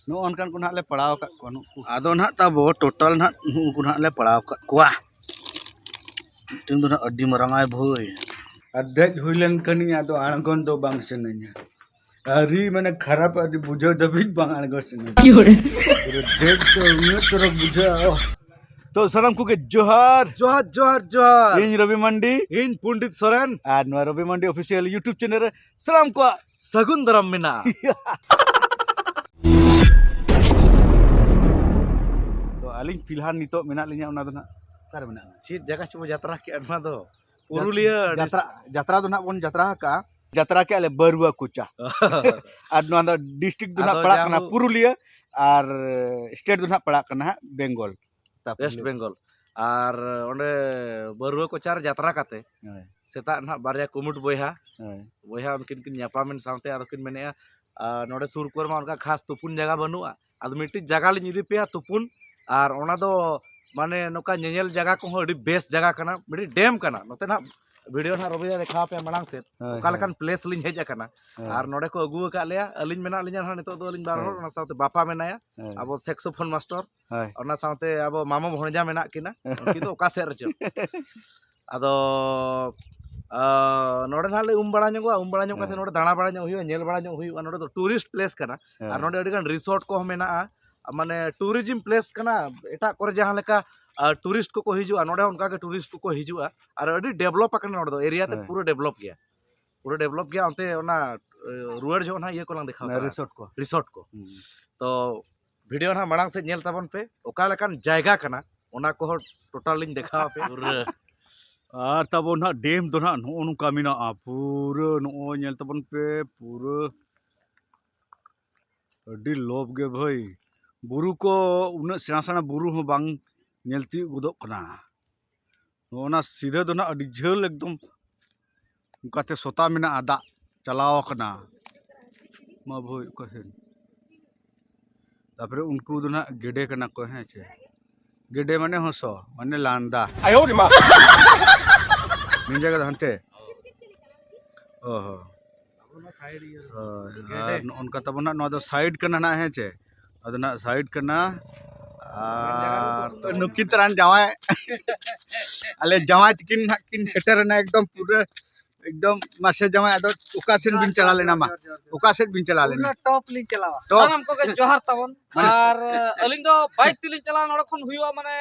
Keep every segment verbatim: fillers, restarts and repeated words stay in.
ᱱᱚᱜᱼᱚ ᱱᱚᱝᱠᱟᱱ ᱠᱚ ᱱᱟᱦᱟᱜ ᱞᱮ ᱯᱟᱲᱟᱣ ᱟᱠᱟᱫ ᱠᱚᱣᱟ ᱱᱩᱠᱩ᱾ ᱟᱫᱚ ᱱᱟᱦᱟᱜ ᱛᱟᱵᱚ total ᱱᱟᱦᱟᱜ ᱱᱩᱠᱩ ᱱᱟᱦᱟᱜ ᱞᱮ ᱯᱟᱲᱟᱣ ᱟᱠᱟᱫ ᱠᱚᱣᱟ᱾ ᱢᱤᱫᱴᱮᱱ ᱫᱚ ᱱᱟᱦᱟᱜ ᱟᱹᱰᱤ ᱢᱟᱨᱟᱝ ᱟᱭ ᱵᱷᱟᱹᱭ᱾ ᱟᱨ ᱫᱮᱡ ᱦᱩᱭ ᱞᱮᱱ ᱠᱷᱟᱱᱤᱧ ᱟᱫᱚ ᱟᱬᱜᱚᱱ ᱫᱚ ᱵᱟᱝ ᱥᱟᱱᱟᱧᱟ᱾ ᱟᱹᱰᱤ ᱢᱟᱱᱮ ᱠᱷᱟᱨᱟᱯ, ᱟᱹᱰᱤ ᱵᱩᱡᱷᱟᱹᱣ ᱫᱷᱟᱹᱵᱤᱡ ᱵᱟᱝ ᱟᱬᱜᱚ ᱥᱟᱱᱟᱧᱟ᱾ ᱯᱩᱨᱟᱹ ᱫᱮᱡ ᱫᱚ ᱩᱱᱟᱹᱜ ᱪᱚᱨᱚᱠ ᱵᱩᱡᱷᱟᱹᱜᱼᱟ᱾ ᱚᱦ᱾ ᱛᱚ ᱥᱟᱱᱟᱢ ᱠᱚᱜᱮ ᱡᱚᱦᱟᱨ᱾ ᱡᱚᱦᱟᱨ, ᱡᱚᱦᱟᱨ, ᱡᱚᱦᱟᱨ᱾ ᱤᱧ ᱨᱚᱵᱤ ᱢᱟᱱᱰᱤ᱾ ᱤᱧ ᱯᱚᱱᱰᱤᱛ ᱥᱚᱨᱮᱱ᱾ ᱟᱨ ᱱᱚᱣᱟ ᱨᱚᱵᱤ ᱢᱟᱱᱰᱤ official YouTube channel ᱨᱮ ᱥᱟᱱᱟᱢ ᱠᱚᱣᱟᱜ ᱥᱟᱹᱜᱩᱱ ᱫᱟᱨᱟᱢ ᱢᱮᱱᱟᱜᱼᱟ᱾ ᱛᱚ ᱟᱹᱞᱤᱧ ᱯᱷᱤᱞᱦᱟᱞ ᱱᱤᱛᱚᱜ ᱢᱮᱱᱟᱜ ᱞᱤᱧᱟ, ᱚᱱᱟ ᱫᱚ ᱱᱟᱜ ᱚᱠᱟᱨᱮ ᱢᱮᱱᱟᱜ ᱞᱤᱧᱟ? ᱪᱮᱫ ᱡᱟᱭᱜᱟ ᱪᱚᱵᱚ ᱡᱟᱛᱨᱟ ᱠᱮᱫᱼᱟ ᱱᱚᱣᱟ ᱫᱚ? ᱯᱩᱨᱩᱞᱤᱭᱟᱹ ᱡᱟᱛᱨᱟ, ᱡᱟᱛᱨᱟ ᱫᱚ ᱱᱟᱜ ᱵᱚᱱ ᱡᱟᱛᱨᱟ ᱟᱠᱟᱜᱼᱟ᱾ ᱡᱟᱛᱨᱟ ᱠᱮᱜᱼᱟ ᱞᱮ ᱵᱟᱹᱨᱩᱣᱟ ᱠᱚᱪᱟ᱾ ᱟᱨ ᱱᱚᱣᱟ ᱫᱚ district ᱫᱚ ᱱᱟᱜ ᱟᱫᱚ ᱯᱟᱲᱟᱜ ᱠᱟᱱᱟ ᱡᱟᱦᱳᱠ᱾ ᱯᱩᱨᱩᱞᱤᱭᱟᱹ ᱟᱨ state ᱫᱚ ᱱᱟᱜ ᱯᱟᱲᱟᱜ ᱠᱟᱱᱟ ᱦᱟᱸᱜ ᱵᱮᱝᱜᱚᱞ᱾ ᱛᱟᱯᱚᱨ West ᱞᱟᱹᱭ Bengal᱾ ᱟᱨ ᱚᱸᱰᱮ ᱵᱟᱹᱨᱩᱣᱟᱹ ᱠᱚᱪᱟᱨ ᱡᱟᱛᱨᱟ ᱠᱟᱛᱮ ᱦᱳᱭ᱾ ᱥᱮᱛᱟᱜ ᱱᱟᱦᱟᱜ ᱵᱟᱨᱭᱟ ᱠᱩᱢᱩᱴ ᱵᱚᱭᱦᱟ, ᱦᱳᱭ᱾ ᱵᱚᱭᱦᱟ ᱩᱱᱠᱤᱱ ᱠᱤᱱ ᱧᱟᱯᱟᱢᱮᱱ ᱥᱟᱶᱛᱮ ᱟᱫᱚ ᱠᱤᱱ ᱢᱮᱱᱮᱫᱼᱟ, ᱟᱨ ᱱᱚᱰᱮ ᱥᱩᱨ ᱠᱚᱨᱮ ᱢᱟ ᱚᱱᱠᱟ ᱠᱷᱟᱥ ᱛᱩᱯᱩᱱ ᱡᱟᱭᱜᱟ ᱵᱟᱹᱱᱩᱜᱼᱟ, ᱟᱫᱚ ᱢᱤᱫᱴᱤᱡ ᱡᱟᱭᱜᱟ ᱞᱤᱧ ᱤᱫᱤ ᱯᱮᱭᱟ ᱛᱩᱯᱩᱱ, ᱟᱨ ᱚᱱᱟ ᱫᱚ ᱢᱟᱱᱮ ᱱᱚᱝᱠᱟ ᱧᱮᱧᱮᱞ ᱡᱟᱭᱜᱟ ᱠᱚᱦᱚᱸ ᱟᱹᱰᱤ ᱵᱮᱥ ᱡᱟᱭᱜᱟ ᱠᱟᱱᱟ, ᱢᱤᱫᱴᱤᱡ dam ᱠᱟᱱᱟ᱾ ᱱᱚᱛᱮ ᱱᱟᱦᱟᱜ video ᱱᱟᱦᱟᱜ ᱨᱚᱵᱤ ᱫᱟ ᱫᱮᱠᱷᱟᱣ ᱟᱯᱮᱭᱟ ᱢᱟᱲᱟᱝ ᱥᱮᱫ, ᱦᱳᱭ, ᱚᱠᱟ ᱦᱳᱭ᱾ ᱞᱮᱠᱟᱱ place ᱞᱤᱧ ᱦᱮᱡ ᱟᱠᱟᱱᱟ᱾ ᱦᱳᱭ᱾ ᱟᱨ ᱱᱚᱰᱮ ᱠᱚ ᱟᱹᱜᱩ ᱟᱠᱟᱫ ᱞᱮᱭᱟ, ᱟᱹᱞᱤᱧ ᱢᱮᱱᱟᱜ ᱞᱤᱧᱟ ᱱᱟᱦᱟᱜ ᱱᱤᱛᱚᱜ ᱫᱚ ᱟᱹᱞᱤᱧ ᱵᱟᱨ ᱦᱚᱲ, ᱦᱳᱭ᱾ ᱚᱱᱟ ᱥᱟᱶᱛᱮ ᱵᱟᱯᱟ ᱢᱮᱱᱟᱭᱟ, ᱦᱳᱭ᱾ ᱟᱵᱚ saxophone master, ᱦᱳᱭ᱾ ᱚᱱᱟ ᱥᱟᱶᱛᱮ ᱟᱵᱚ ᱢᱟᱢᱚ ᱵᱷᱚᱬᱡᱟ ᱢᱮᱱᱟᱜ ᱠᱤᱱᱟ, ᱩᱱᱠᱤᱱ ᱫᱚ ᱚᱠᱟ ᱥᱮᱫ ᱨᱮᱪᱚ᱾ ᱟᱫᱚ, ᱟ, ᱱᱚᱰᱮ ᱱᱟᱦᱟᱜ ᱞᱮ ᱩᱢ ᱵᱟᱲᱟ ᱧᱚᱜᱚᱜᱼᱟ, ᱩᱢ ᱵᱟᱲᱟ ᱧᱚᱜ ᱠᱟᱛᱮ ᱦᱮᱸ᱾ ᱱᱚᱰᱮ ᱫᱟᱬᱟ ᱵᱟᱲᱟ ᱧᱚᱜ ᱦᱩᱭᱩᱜᱼᱟ, ᱧᱮᱞ ᱵᱟᱲᱟ ᱧᱚᱜ ᱦᱩᱭᱩᱜᱼᱟ᱾ ᱱᱚᱰᱮ ᱫᱚ tourist place ᱠᱟᱱᱟ᱾ ᱦᱮᱸ᱾ ᱟᱨ ᱱᱚᱰᱮ ᱟᱹᱰᱤ ᱜᱟᱱ resort ᱠᱚᱦᱚᱸ ᱢᱮᱱᱟᱜᱼᱟ, ᱢᱟᱱᱮ tourism place ᱠᱟᱱᱟ᱾ ᱮᱴᱟᱜ ᱠᱚᱨᱮ ᱡᱟᱦᱟᱸ ᱞᱮᱠᱟ, ᱟ, tourist ᱠᱚᱠᱚ ᱦᱤᱡᱩᱜᱼᱟ, ᱱᱚᱰᱮ ᱦᱚᱸ ᱚᱱᱠᱟ ᱜᱮ tourist ᱠᱚᱠᱚ ᱦᱤᱡᱩᱜᱼᱟ᱾ ᱟᱨ ᱟᱹᱰᱤ develop ᱟᱠᱟᱱᱟ ᱱᱚᱰᱮ ᱫᱚ, area ᱛᱮ ᱦᱮᱸ᱾ ᱯᱩᱨᱟᱹ develop ᱜᱮᱭᱟ, ᱯᱩᱨᱟᱹ develop ᱜᱮᱭᱟ᱾ ᱚᱱᱛᱮ ᱚᱱᱟ, ᱮ, ᱨᱩᱣᱟᱹᱲ ᱡᱚᱦᱚᱜ ᱱᱟᱦᱟᱜ ᱤᱭᱟᱹ ᱠᱚᱞᱟᱝ ᱫᱮᱠᱷᱟᱣ ᱚᱱᱟ ᱛᱟᱨᱟ᱾ Resort ᱠᱚ᱾ Resort ᱠᱚ᱾ ᱦᱩᱸ᱾ ᱛᱚ video ᱱᱟᱦᱟᱜ ᱢᱟᱲᱟᱝ ᱥᱮᱫ ᱧᱮᱞ ᱛᱟᱵᱚᱱ ᱯᱮ, ᱚᱠᱟ ᱞᱮᱠᱟᱱ ᱡᱟᱭᱜᱟ ᱠᱟᱱᱟ, ᱚᱱᱟ ᱠᱚᱦᱚᱸ total ᱞᱤᱧ ᱫᱮᱠᱷᱟᱣ ᱟᱯᱮᱭᱟ᱾ ᱯᱩᱨᱟᱹ᱾ ᱟᱨ ᱛᱟᱵᱚᱱ ᱱᱟᱦᱟᱜ dam ᱫᱚ ᱱᱟᱦᱟᱜ ᱱᱚᱜᱼᱚ ᱱᱚᱝᱠᱟ ᱢᱮᱱᱟᱜᱼᱟ, ᱯᱩᱨᱟᱹ ᱱᱚᱜᱼᱚᱭ ᱧᱮᱞ ᱛᱟᱵᱚᱱ ᱯᱮ, ᱯᱩᱨᱟᱹ ᱟᱹᱰᱤ ᱞᱚᱵ ᱜᱮ ᱵᱷᱟᱹᱭ, ᱵᱩᱨᱩ ᱠᱚ ᱩᱱᱟᱹᱜ ᱥᱮᱬᱟ ᱥᱮᱬᱟ ᱵᱩᱨᱩ ᱦᱚᱸ ᱵᱟᱝ ᱧᱮᱞ ᱛᱤᱭᱳᱜ ᱜᱚᱫᱚᱜ ᱠᱟᱱᱟ᱾ ᱱᱚᱜᱼᱚ ᱱᱟ ᱥᱤᱫᱷᱟᱹ ᱫᱚ ᱱᱟᱦᱟᱜ ᱟᱹᱰᱤ ᱡᱷᱟᱹᱞ ᱮᱠᱫᱚᱢ ᱚᱱᱠᱟᱛᱮ ᱥᱚᱛᱟ ᱢᱮᱱᱟᱜᱼᱟ, ᱫᱟᱜ ᱪᱟᱞᱟᱣ ᱟᱠᱟᱱᱟ᱾ ᱢᱟ ᱵᱷᱟᱹᱭ ᱚᱠᱟ ᱥᱮᱱ? ᱛᱟᱯᱚᱨᱮ ᱩᱱᱠᱩ ᱫᱚ ᱱᱟᱦᱟᱜ ᱜᱮᱰᱮ ᱠᱟᱱᱟ ᱠᱚ, ᱦᱮᱸ ᱪᱮ? ᱜᱮᱰᱮ ᱢᱟᱱᱮ ᱦᱚᱸᱥᱚ, ᱢᱟᱱᱮ ᱞᱟᱱᱫᱟ᱾ ᱟᱭᱳ ᱨᱮ ᱢᱟ᱾ ᱢᱮᱱ ᱡᱟᱭᱜᱟ ᱫᱚ ᱦᱟᱱᱛᱮ? ᱚ ᱦᱚᱸ᱾ ᱦᱳᱭ, ᱜᱮᱰᱮ᱾ ᱟᱨ ᱱᱚᱜᱼᱚ ᱱᱚᱝᱠᱟ ᱛᱟᱵᱚᱱ ᱱᱟᱜ ᱱᱚᱣᱟ ᱫᱚ side ᱠᱟᱱᱟ ᱱᱟᱜ, ᱦᱮᱸ ᱪᱮ? ᱟᱫᱚ ᱱᱟᱜ ᱥᱟᱭᱤᱰ ᱠᱟᱱᱟ᱾ ᱟᱨ ᱱᱩᱠᱤᱱ ᱛᱟᱨᱟᱱ ᱡᱟᱶᱟᱭ, ᱟᱞᱮ ᱡᱟᱶᱟᱭ ᱛᱤᱠᱤᱱ ᱱᱟᱜ ᱠᱤᱱ ᱥᱮᱴᱮᱨ ᱮᱱᱟ, ᱮᱠᱫᱚᱢ ᱯᱩᱨᱟᱹ, ᱮᱠᱫᱚᱢ ᱢᱟᱥᱮ ᱡᱟᱶᱟᱭ, ᱟᱫᱚ ᱚᱠᱟ ᱥᱮᱫ ᱵᱤᱱ ᱪᱟᱞᱟᱣ ᱞᱮᱱᱟ ᱢᱟ? ᱚᱠᱟ ᱥᱮᱫ ᱵᱤᱱ ᱪᱟᱞᱟᱣ ᱞᱮᱱᱟ? ᱯᱩᱨᱟᱹ ᱴᱚᱯ ᱞᱤᱧ ᱪᱟᱞᱟᱣᱟ᱾ ᱴᱚᱯ᱾ ᱥᱟᱱᱟᱢ ᱠᱚᱜᱮ ᱡᱚᱦᱟᱨ ᱛᱟᱵᱚᱱ᱾ ᱟᱨ ᱟᱹᱞᱤᱧ ᱫᱚ ᱵᱟᱭᱤᱠ ᱛᱮᱞᱤᱧ ᱪᱟᱞᱟᱜᱼᱟ, ᱱᱚᱰᱮ ᱠᱷᱚᱱ ᱦᱩᱭᱩᱜᱼᱟ ᱢᱟᱱᱮ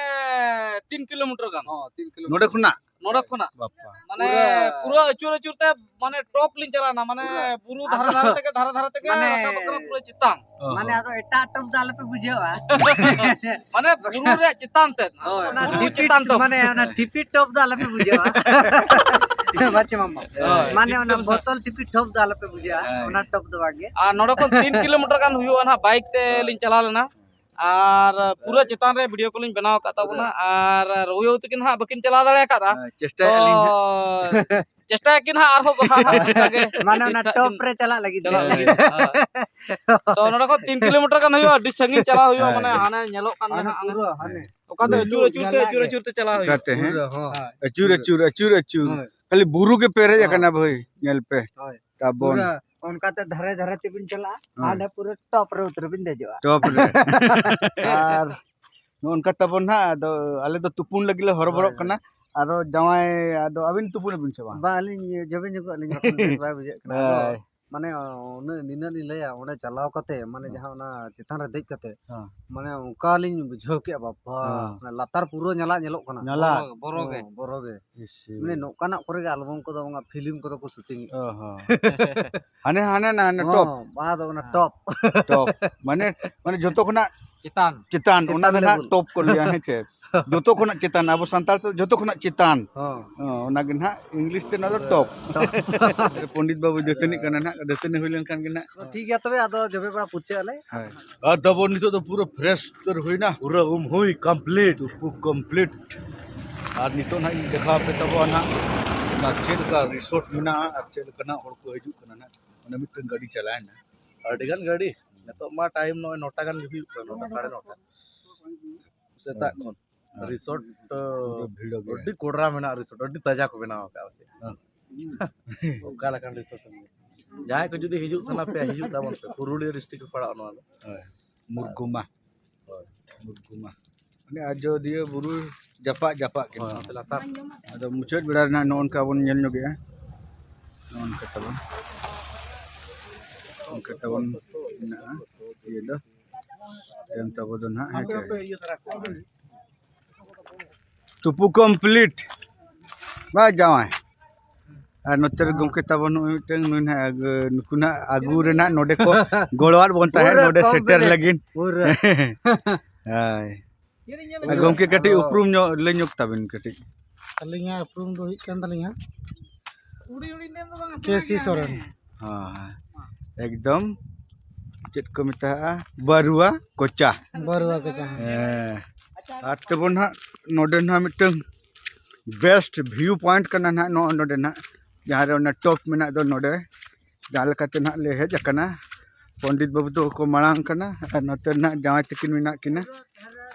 ᱛᱤᱱ ᱠᱤᱞᱳᱢᱤᱴᱟᱨ ᱜᱟᱱ᱾ ᱦᱚᱸ, ᱛᱤᱱ ᱠᱤᱞᱳᱢᱤᱴᱟᱨ᱾ ᱱᱚᱰᱮ ᱠᱷᱚᱱᱟᱜ? ᱱᱚᱰᱮ ᱠᱷᱚᱱᱟᱜ ᱵᱟᱯᱟ᱾ ᱢᱟᱱᱮ ᱯᱩᱨᱟᱹ ᱟᱹᱪᱩᱨ ᱟᱹᱪᱩᱨ ᱛᱮ ᱢᱟᱱᱮ ᱴᱚᱯ ᱞᱤᱧ ᱪᱟᱞᱟᱣᱱᱟ, ᱢᱟᱱᱮ ᱵᱩᱨᱩ ᱫᱷᱟᱨᱮ ᱫᱷᱟᱨᱮ ᱛᱮᱜᱮ, ᱫᱷᱟᱨᱮ ᱫᱷᱟᱨᱮ ᱛᱮᱜᱮ ᱢᱟᱱᱮ ᱨᱟᱠᱟᱵ ᱠᱟᱱᱟ ᱯᱩᱨᱟᱹ ᱪᱮᱛᱟᱱ᱾ ᱚ ᱢᱟᱱᱮ ᱦᱚᱸ᱾ ᱟᱫᱚ ᱮᱴᱟᱜ ᱴᱚᱯ ᱫᱚ ᱟᱞᱚᱯᱮ ᱵᱩᱡᱷᱟᱹᱣᱟ᱾ ᱢᱟᱱᱮ ᱵᱩᱨᱩ ᱨᱮᱭᱟᱜ ᱪᱮᱛᱟᱱ ᱛᱮ᱾ ᱚᱱᱟ ᱵᱩᱨᱩ ᱴᱷᱤᱯᱤ ᱪᱮᱛᱟᱱ ᱴᱚᱯ᱾ ᱢᱟᱱᱮ ᱚᱱᱟ ᱴᱷᱤᱯᱤ ᱴᱚᱯ ᱫᱚ ᱟᱞᱚᱯᱮ ᱵᱩᱡᱷᱟᱹᱣᱟ᱾ ᱵᱟᱪᱮ ᱢᱟᱢᱟ᱾ ᱦᱳᱭ᱾ ᱢᱟᱱᱮ ᱚᱱᱟ ᱵᱚᱛᱚᱞ ᱴᱷᱤᱯᱤ ᱴᱚᱯ ᱫᱚ ᱟᱞᱚᱯᱮ ᱵᱩᱡᱷᱟᱹᱣᱟ᱾ ᱦᱳᱭ᱾ ᱚᱱᱟ ᱴᱚᱯ ᱫᱚ ᱵᱟᱝ ᱜᱮ᱾ ᱟᱨ ᱱᱚᱰᱮ ᱠᱷᱚᱱ ᱛᱤᱱ ᱠᱤᱞᱳᱢᱤᱴᱟᱨ ᱜᱟᱱ ᱦᱩᱭᱩᱜᱼᱟ ᱱᱟᱦᱟᱜ, ᱵᱟᱭᱤᱠ ᱛᱮ ᱞᱤᱧ ᱪᱟᱞᱟᱣ ᱞᱮᱱᱟ᱾ ᱟᱨ ᱯᱩᱨᱟᱹ ᱪᱮᱛᱟᱱ ᱨᱮ ᱵᱷᱤᱰᱤᱭᱳ ᱠᱚᱞᱤᱧ ᱵᱮᱱᱟᱣ ᱟᱠᱟᱫ ᱛᱟᱵᱚᱱᱟ᱾ ᱟᱨ ᱨᱩᱭ ᱵᱟᱹᱵᱩ ᱛᱟᱹᱠᱤᱱ ᱦᱟᱸᱜ ᱵᱟᱹᱠᱤᱱ ᱪᱟᱞᱟᱣ ᱫᱟᱲᱮ ᱟᱠᱟᱫᱟ᱾ ᱪᱮᱥᱴᱟᱭᱮᱫᱼᱟ ᱞᱤᱧ ᱦᱟᱸᱜ᱾ ᱪᱮᱥᱴᱟᱭᱟᱠᱤᱱ ᱦᱟᱸᱜ ᱟᱨᱦᱚᱸ ᱫᱚᱦᱲᱟ ᱦᱟᱸᱜ ᱚᱱᱠᱟ ᱜᱮ ᱢᱟᱱᱮ ᱚᱱᱟ ᱛᱤᱥ ᱦᱟᱸᱜ ᱴᱚᱯ ᱠᱤᱱ ᱨᱮ ᱪᱟᱞᱟᱜ ᱞᱟᱹᱜᱤᱫ᱾ ᱪᱟᱞᱟᱜ ᱦᱳᱭ᱾ ᱞᱟᱹᱜᱤᱫ᱾ ᱦᱮᱸ᱾ ᱛᱚ ᱱᱚᱰᱮ ᱠᱷᱚᱱ ᱛᱤᱱ ᱠᱤᱞᱳᱢᱤᱴᱟᱨ ᱜᱟᱱ ᱦᱩᱭᱩᱜᱼᱟ, ᱟᱹᱰᱤ ᱥᱟᱺᱜᱤᱧ ᱪᱟᱞᱟᱣ ᱦᱩᱭᱩᱜᱼᱟ᱾ ᱦᱮᱸ᱾ ᱢᱟᱱᱮ ᱦᱟᱱᱮ ᱧᱮᱞᱚᱜ ᱠᱟᱱ ᱜᱮ ᱦᱟᱱᱮ ᱦᱟᱸᱜ, ᱦᱟᱱᱮ᱾ ᱯᱩᱨᱟᱹ ᱦᱟᱱᱮ᱾ ᱚᱱᱠᱟᱛᱮ ᱟᱹᱪᱩᱨ ᱟᱹᱪᱩᱨ ᱛᱮ, ᱟᱹᱪᱩᱨ ᱟᱹᱪᱩᱨ ᱛᱮ ᱪᱟᱞᱟᱣ ᱦᱩᱭᱩᱜᱼᱟ᱾ ᱚᱱᱠᱟᱛᱮ, ᱦᱮᱸ᱾ ᱯᱩᱨᱟᱹ, ᱦᱚᱸ᱾ ᱟᱹᱪᱩᱨ ᱟᱹᱪᱩᱨ ᱟᱹᱪᱩᱨ ᱟᱹᱪᱩᱨ᱾ ᱦᱳᱭ᱾ ᱠᱷᱟᱹᱞᱤ ᱵᱩᱨᱩ ᱜᱮ ᱯᱮᱨᱮᱡ ᱦᱚᱸ᱾ ᱟᱠᱟᱱᱟ ᱵᱷᱟᱹᱭ, ᱧᱮᱞ ᱯᱮ᱾ ᱦᱳᱭ᱾ ᱛᱟᱵᱚᱱ᱾ ᱯᱩᱨᱟᱹ ᱚᱱᱠᱟᱛᱮ ᱫᱷᱟᱨᱮ ᱫᱷᱟᱨᱮ ᱛᱮᱵᱤᱱ ᱪᱟᱞᱟᱜᱼᱟ, ᱦᱳᱭ᱾ ᱦᱟᱸᱰᱮ ᱯᱩᱨᱟᱹ ᱴᱚᱯ ᱨᱮ ᱩᱛᱟᱹᱨ ᱵᱤᱱ ᱫᱮᱡᱚᱜᱼᱟ᱾ ᱴᱚᱯ ᱨᱮ᱾ ᱟᱨ ᱱᱚᱜᱼᱚ ᱱᱚᱝᱠᱟ ᱛᱟᱵᱚᱱ ᱦᱟᱸᱜ, ᱟᱫᱚ ᱟᱞᱮ ᱫᱚ ᱛᱩᱯᱩᱱ ᱞᱟᱹᱜᱤᱫ ᱞᱮ ᱦᱚᱨᱚᱵᱚᱨᱚᱜ ᱦᱳᱭ, ᱠᱟᱱᱟ᱾ ᱟᱫᱚ ᱡᱟᱶᱟᱭ, ᱟᱫᱚ ᱟᱹᱵᱤᱱ ᱛᱩᱯᱩᱱ ᱟᱵᱤᱱ ᱥᱮ ᱵᱟᱝ? ᱵᱟᱝ, ᱟᱹᱞᱤᱧ ᱡᱚᱵᱮ ᱧᱚᱜᱚᱜ ᱟᱹᱞᱤᱧ, ᱮᱠᱷᱚᱱ ᱵᱮᱥ ᱵᱟᱭ ᱵᱩᱡᱷᱟᱹᱜ ᱠᱟᱱᱟ᱾ ᱟᱫᱚ ᱦᱳᱭ᱾ ᱢᱟᱱᱮ ᱩᱱᱟᱹᱜ ᱱᱤᱱᱟᱹᱜ ᱞᱤᱧ ᱞᱟᱹᱭᱟ, ᱚᱸᱰᱮ ᱪᱟᱞᱟᱣ ᱠᱟᱛᱮ, ᱢᱟᱱᱮ ᱦᱩᱸ᱾ ᱡᱟᱦᱟᱸ ᱚᱱᱟ ᱪᱮᱛᱟᱱ ᱨᱮ ᱫᱮᱡ ᱠᱟᱛᱮ, ᱦᱮᱸ᱾ ᱢᱟᱱᱮ ᱚᱱᱠᱟ ᱞᱤᱧ ᱵᱩᱡᱷᱟᱹᱣ ᱠᱮᱜᱼᱟ, ᱵᱟᱯᱟ, ᱦᱮᱸ᱾ ᱚᱱᱟ ᱞᱟᱛᱟᱨ ᱯᱩᱨᱟᱹ ᱧᱟᱞᱟᱜ ᱧᱮᱞᱚᱜ ᱠᱟᱱᱟ᱾ ᱧᱟᱞᱟᱜ᱾ ᱵᱚᱨᱚ ᱜᱮ᱾ ᱦᱚᱸ, ᱵᱚᱨᱚ ᱜᱮ᱾ ᱤᱥ᱾ ᱢᱟᱱᱮ ᱱᱚᱝᱠᱟᱱᱟᱜ ᱠᱚᱨᱮ ᱜᱮ ᱟᱞᱵᱚᱢ ᱠᱚᱫᱚ ᱵᱟᱝᱟ, ᱯᱷᱤᱞᱢ ᱠᱚᱫᱚ ᱠᱚ ᱥᱩᱴᱤᱝ ᱮᱫᱼᱟ᱾ ᱚ ᱦᱚᱸ᱾ ᱦᱟᱱᱮ, ᱦᱟᱱᱮ ᱱᱟ, ᱦᱟᱱᱮ ᱴᱚᱯ᱾ ᱦᱚᱸ, ᱵᱟᱝ ᱫᱚ ᱚᱱᱟ ᱴᱚᱯ᱾ ᱴᱚᱯ᱾ ᱢᱟᱱᱮ, ᱢᱟᱱᱮ ᱡᱚᱛᱚ ᱠᱷᱚᱱᱟᱜ ᱪᱮᱛᱟᱱ᱾ ᱪᱮᱛᱟᱱ, ᱚᱱᱟ ᱪᱮᱛᱟᱱ ᱫᱚ ᱱᱟᱦᱟᱜ level᱾ ᱴᱚᱯ ᱠᱚ ᱞᱟᱹᱭᱟ, ᱦᱮᱸ ᱪᱮ? ᱡᱚᱛᱚ ᱠᱷᱚᱱᱟᱜ ᱪᱮᱛᱟᱱ, ᱟᱵᱚ ᱥᱟᱱᱛᱟᱲ ᱛᱮ ᱡᱚᱛᱚ ᱠᱷᱚᱱᱟᱜ ᱪᱮᱛᱟᱱ᱾ ᱦᱚᱸ᱾ ᱦᱚᱸ, ᱚᱱᱟ ᱜᱮ ᱱᱟᱦᱟᱜ ᱤᱝᱞᱤᱥ ᱛᱮ ᱱᱚᱣᱟ ᱫᱚ ᱴᱚᱯ᱾ ᱯᱚᱱᱰᱤᱛ ᱵᱟᱵᱩ ᱫᱟᱹᱛᱟᱹᱱᱤᱜ ᱠᱟᱱᱟ ᱱᱟᱦᱟᱜ, ᱫᱟᱹᱛᱟᱹᱱᱤ ᱦᱩᱭ ᱞᱮᱱᱠᱷᱟᱱ ᱜᱮ ᱱᱟᱦᱟᱜ᱾ ᱴᱷᱤᱠ ᱜᱮᱭᱟ, ᱛᱚᱵᱮ ᱟᱫᱚ ᱡᱚᱵᱮ ᱵᱟᱲᱟ ᱯᱩᱪᱷᱟᱹᱜ ᱟᱞᱮ᱾ ᱦᱳᱭ᱾ ᱟᱨ ᱛᱟᱵᱚᱱ ᱱᱤᱛᱚᱜ ᱫᱚ ᱯᱩᱨᱟᱹ ᱯᱷᱨᱮᱥ ᱩᱛᱟᱹᱨ ᱦᱩᱭᱱᱟ, ᱯᱩᱨᱟᱹ ᱩᱢ ᱦᱩᱭ ᱠᱚᱢᱯᱞᱤᱴ, ᱩᱯᱩ ᱠᱚᱢᱯᱞᱤᱴ᱾ ᱟᱨ ᱱᱤᱛᱚᱜ ᱱᱟᱦᱟᱜ ᱤᱧ ᱫᱮᱠᱷᱟᱣ ᱟᱯᱮ ᱛᱟᱵᱚᱱᱟ ᱱᱟᱦᱟᱜ, ᱚᱱᱟ ᱪᱮᱫ ᱞᱮᱠᱟ ᱨᱤᱥᱚᱨᱴ ᱢᱮᱱᱟᱜᱼᱟ ᱟᱨ ᱪᱮᱫ ᱞᱮᱠᱟ ᱱᱟᱦᱟᱜ ᱦᱚᱲ ᱠᱚ ᱦᱤᱡᱩᱜ ᱠᱟᱱᱟ ᱱᱟᱦᱟᱜ᱾ ᱚᱱᱟ ᱢᱤᱫᱴᱟᱝ ᱜᱟᱹᱰᱤ ᱪᱟᱞᱟᱣᱮᱱᱟ᱾ ᱟᱹᱰᱤ ᱜᱟᱱ ᱜᱟᱹᱰᱤ᱾ ᱱᱤᱛᱚᱜ ᱢᱟ ᱴᱟᱭᱤᱢ ᱱᱚᱜᱼᱚᱭ ᱱᱚᱴᱟ ᱜᱟᱱ ᱜᱮ ᱦᱩᱭᱩᱜ ᱠᱟᱱᱟ, ᱱᱚᱴᱟ, ᱥᱟᱲᱮ ᱱᱚᱴᱟ ᱥᱮᱛᱟᱜ ᱠᱷᱚᱱ᱾ ᱦᱮᱸ᱾ ᱨᱤᱥᱚᱨᱴ, ᱯᱩᱨᱟᱹ ᱵᱷᱤᱲ ᱜᱮ᱾ ᱟᱹᱰᱤ ᱠᱚᱰᱨᱟ ᱢᱮᱱᱟᱜᱼᱟ ᱨᱤᱥᱚᱨᱴ, ᱟᱹᱰᱤ ᱛᱟᱡᱟ ᱠᱚ ᱵᱮᱱᱟᱣ ᱟᱠᱟᱫᱼᱟ ᱥᱮ᱾ ᱦᱮᱸ᱾ ᱚᱠᱟ ᱞᱮᱠᱟᱱ ᱨᱤᱥᱚᱨᱴ ᱮᱢ ᱞᱟᱹᱭᱟ? ᱡᱟᱦᱟᱸᱭ ᱠᱚ ᱡᱩᱫᱤ ᱦᱤᱡᱩᱜ ᱥᱟᱱᱟ ᱯᱮᱭᱟ, ᱦᱤᱡᱩᱜ ᱛᱟᱵᱚᱱ ᱯᱮ, ᱯᱩᱨᱩᱞᱤᱭᱟᱹ ᱰᱤᱥᱴᱨᱤᱠᱴ ᱨᱮ ᱯᱟᱲᱟᱜᱼᱟ ᱱᱚᱣᱟ ᱫᱚ᱾ ᱦᱳᱭ᱾ ᱢᱩᱨᱜᱩᱢᱟ᱾ ᱢᱩᱨᱜᱩᱢᱟ᱾ ᱢᱟᱱᱮ ᱟᱡᱚᱫᱤᱭᱟᱹ ᱵᱩᱨᱩ ᱡᱟᱯᱟᱜ ᱡᱟᱯᱟᱜ ᱜᱮ᱾ ᱦᱳᱭ, ᱱᱚᱛᱮ ᱞᱟᱛᱟᱨ᱾ ᱟᱫᱚ ᱢᱩᱪᱟᱹᱫ ᱵᱮᱲᱟ ᱨᱮᱱᱟᱜ ᱱᱚᱜᱼᱚ ᱱᱚᱝᱠᱟ ᱵᱚᱱ ᱧᱮᱞ ᱧᱚᱜᱮᱜᱼᱟ᱾ ᱱᱚᱜᱼᱚ ᱱᱚᱝᱠᱟ ᱛᱟᱵᱚᱱ, ᱱᱚᱝᱠᱟ ᱛᱟᱵᱚᱱ ᱢᱮᱱᱟᱜᱼᱟ ᱤᱭᱟᱹ ᱫᱚ᱾ ᱛᱟᱭᱚᱢ ᱛᱟᱵᱚ ᱫᱚ ᱱᱟᱦᱟᱜ, ᱦᱮᱸ ᱪᱮ? ᱛᱩᱯᱩ complete᱾ ᱵᱟ ᱡᱟᱶᱟᱭ᱾ ᱟᱨ ᱱᱚᱛᱮ ᱨᱮ ᱜᱚᱢᱠᱮ ᱛᱟᱵᱚᱱ ᱱᱩᱭ ᱢᱤᱫᱴᱟᱝ, ᱱᱩᱭ ᱱᱟᱦᱟᱜ ᱟᱹᱜᱩ, ᱱᱩᱠᱩ ᱱᱟᱦᱟᱜ ᱟᱹᱜᱩ ᱨᱮᱱᱟᱜ ᱱᱚᱰᱮ ᱠᱚ ᱜᱚᱲᱚᱣᱟᱫ ᱵᱚᱱ ᱛᱟᱦᱮᱸᱫ, ᱯᱩᱨᱟᱹ ᱱᱚᱰᱮ ᱥᱮᱴᱮᱨ complete ᱞᱟᱹᱜᱤᱫ᱾ ᱯᱩᱨᱟᱹ᱾ ᱦᱳᱭ᱾ ᱟᱨ ᱜᱚᱢᱠᱮ ᱠᱟᱹᱴᱤᱡ ᱟᱫᱚ ᱩᱯᱨᱩᱢ ᱧᱚᱜ ᱞᱟᱹᱭ ᱧᱚᱜ ᱛᱟᱵᱮᱱ ᱠᱟᱹᱴᱤᱡ᱾ ᱟᱹᱞᱤᱧᱟᱜ ᱩᱯᱨᱩᱢ ᱫᱚ ᱦᱩᱭᱩᱜ ᱠᱟᱱ ᱛᱟᱹᱞᱤᱧᱟ ᱠᱮ ᱥᱤ ᱥᱚᱨᱮᱱ᱾ ᱦᱳᱭ᱾ ᱮᱠᱫᱚᱢ ᱪᱮᱫ ᱠᱚ ᱢᱮᱛᱟᱜᱼᱟ? ᱵᱟᱹᱨᱩᱣᱟ ᱠᱚᱪᱟ᱾ ᱵᱟᱹᱨᱩᱣᱟ ᱠᱚᱪᱟ, ᱦᱮᱸ᱾ ᱦᱮᱸ᱾ ᱟᱨ ᱛᱮᱵᱚᱱ ᱦᱟᱸᱜ ᱱᱚᱰᱮ ᱱᱟᱦᱟᱜ ᱢᱤᱫᱴᱟᱝ best view point ᱠᱟᱱᱟ ᱱᱟᱦᱟᱜ, ᱱᱚᱜᱼᱚ ᱱᱚᱰᱮ ᱱᱟᱦᱟᱜ, ᱡᱟᱦᱟᱸ ᱨᱮ ᱚᱱᱟ top ᱢᱮᱱᱟᱜ ᱫᱚ ᱱᱚᱰᱮ᱾ ᱡᱟᱦᱟᱸ ᱞᱮᱠᱟᱛᱮ ᱱᱟᱦᱟᱜ ᱞᱮ ᱦᱮᱡ ᱟᱠᱟᱱᱟ, ᱯᱚᱱᱰᱤᱛ ᱵᱟᱹᱵᱩ ᱛᱟᱠᱚ ᱠᱚ ᱢᱟᱲᱟᱝ ᱠᱟᱱᱟ ᱟᱨ ᱱᱚᱛᱮ ᱱᱟᱦᱟᱜ ᱡᱟᱶᱟᱭ ᱛᱟᱹᱠᱤᱱ ᱢᱮᱱᱟᱜ ᱠᱤᱱᱟ᱾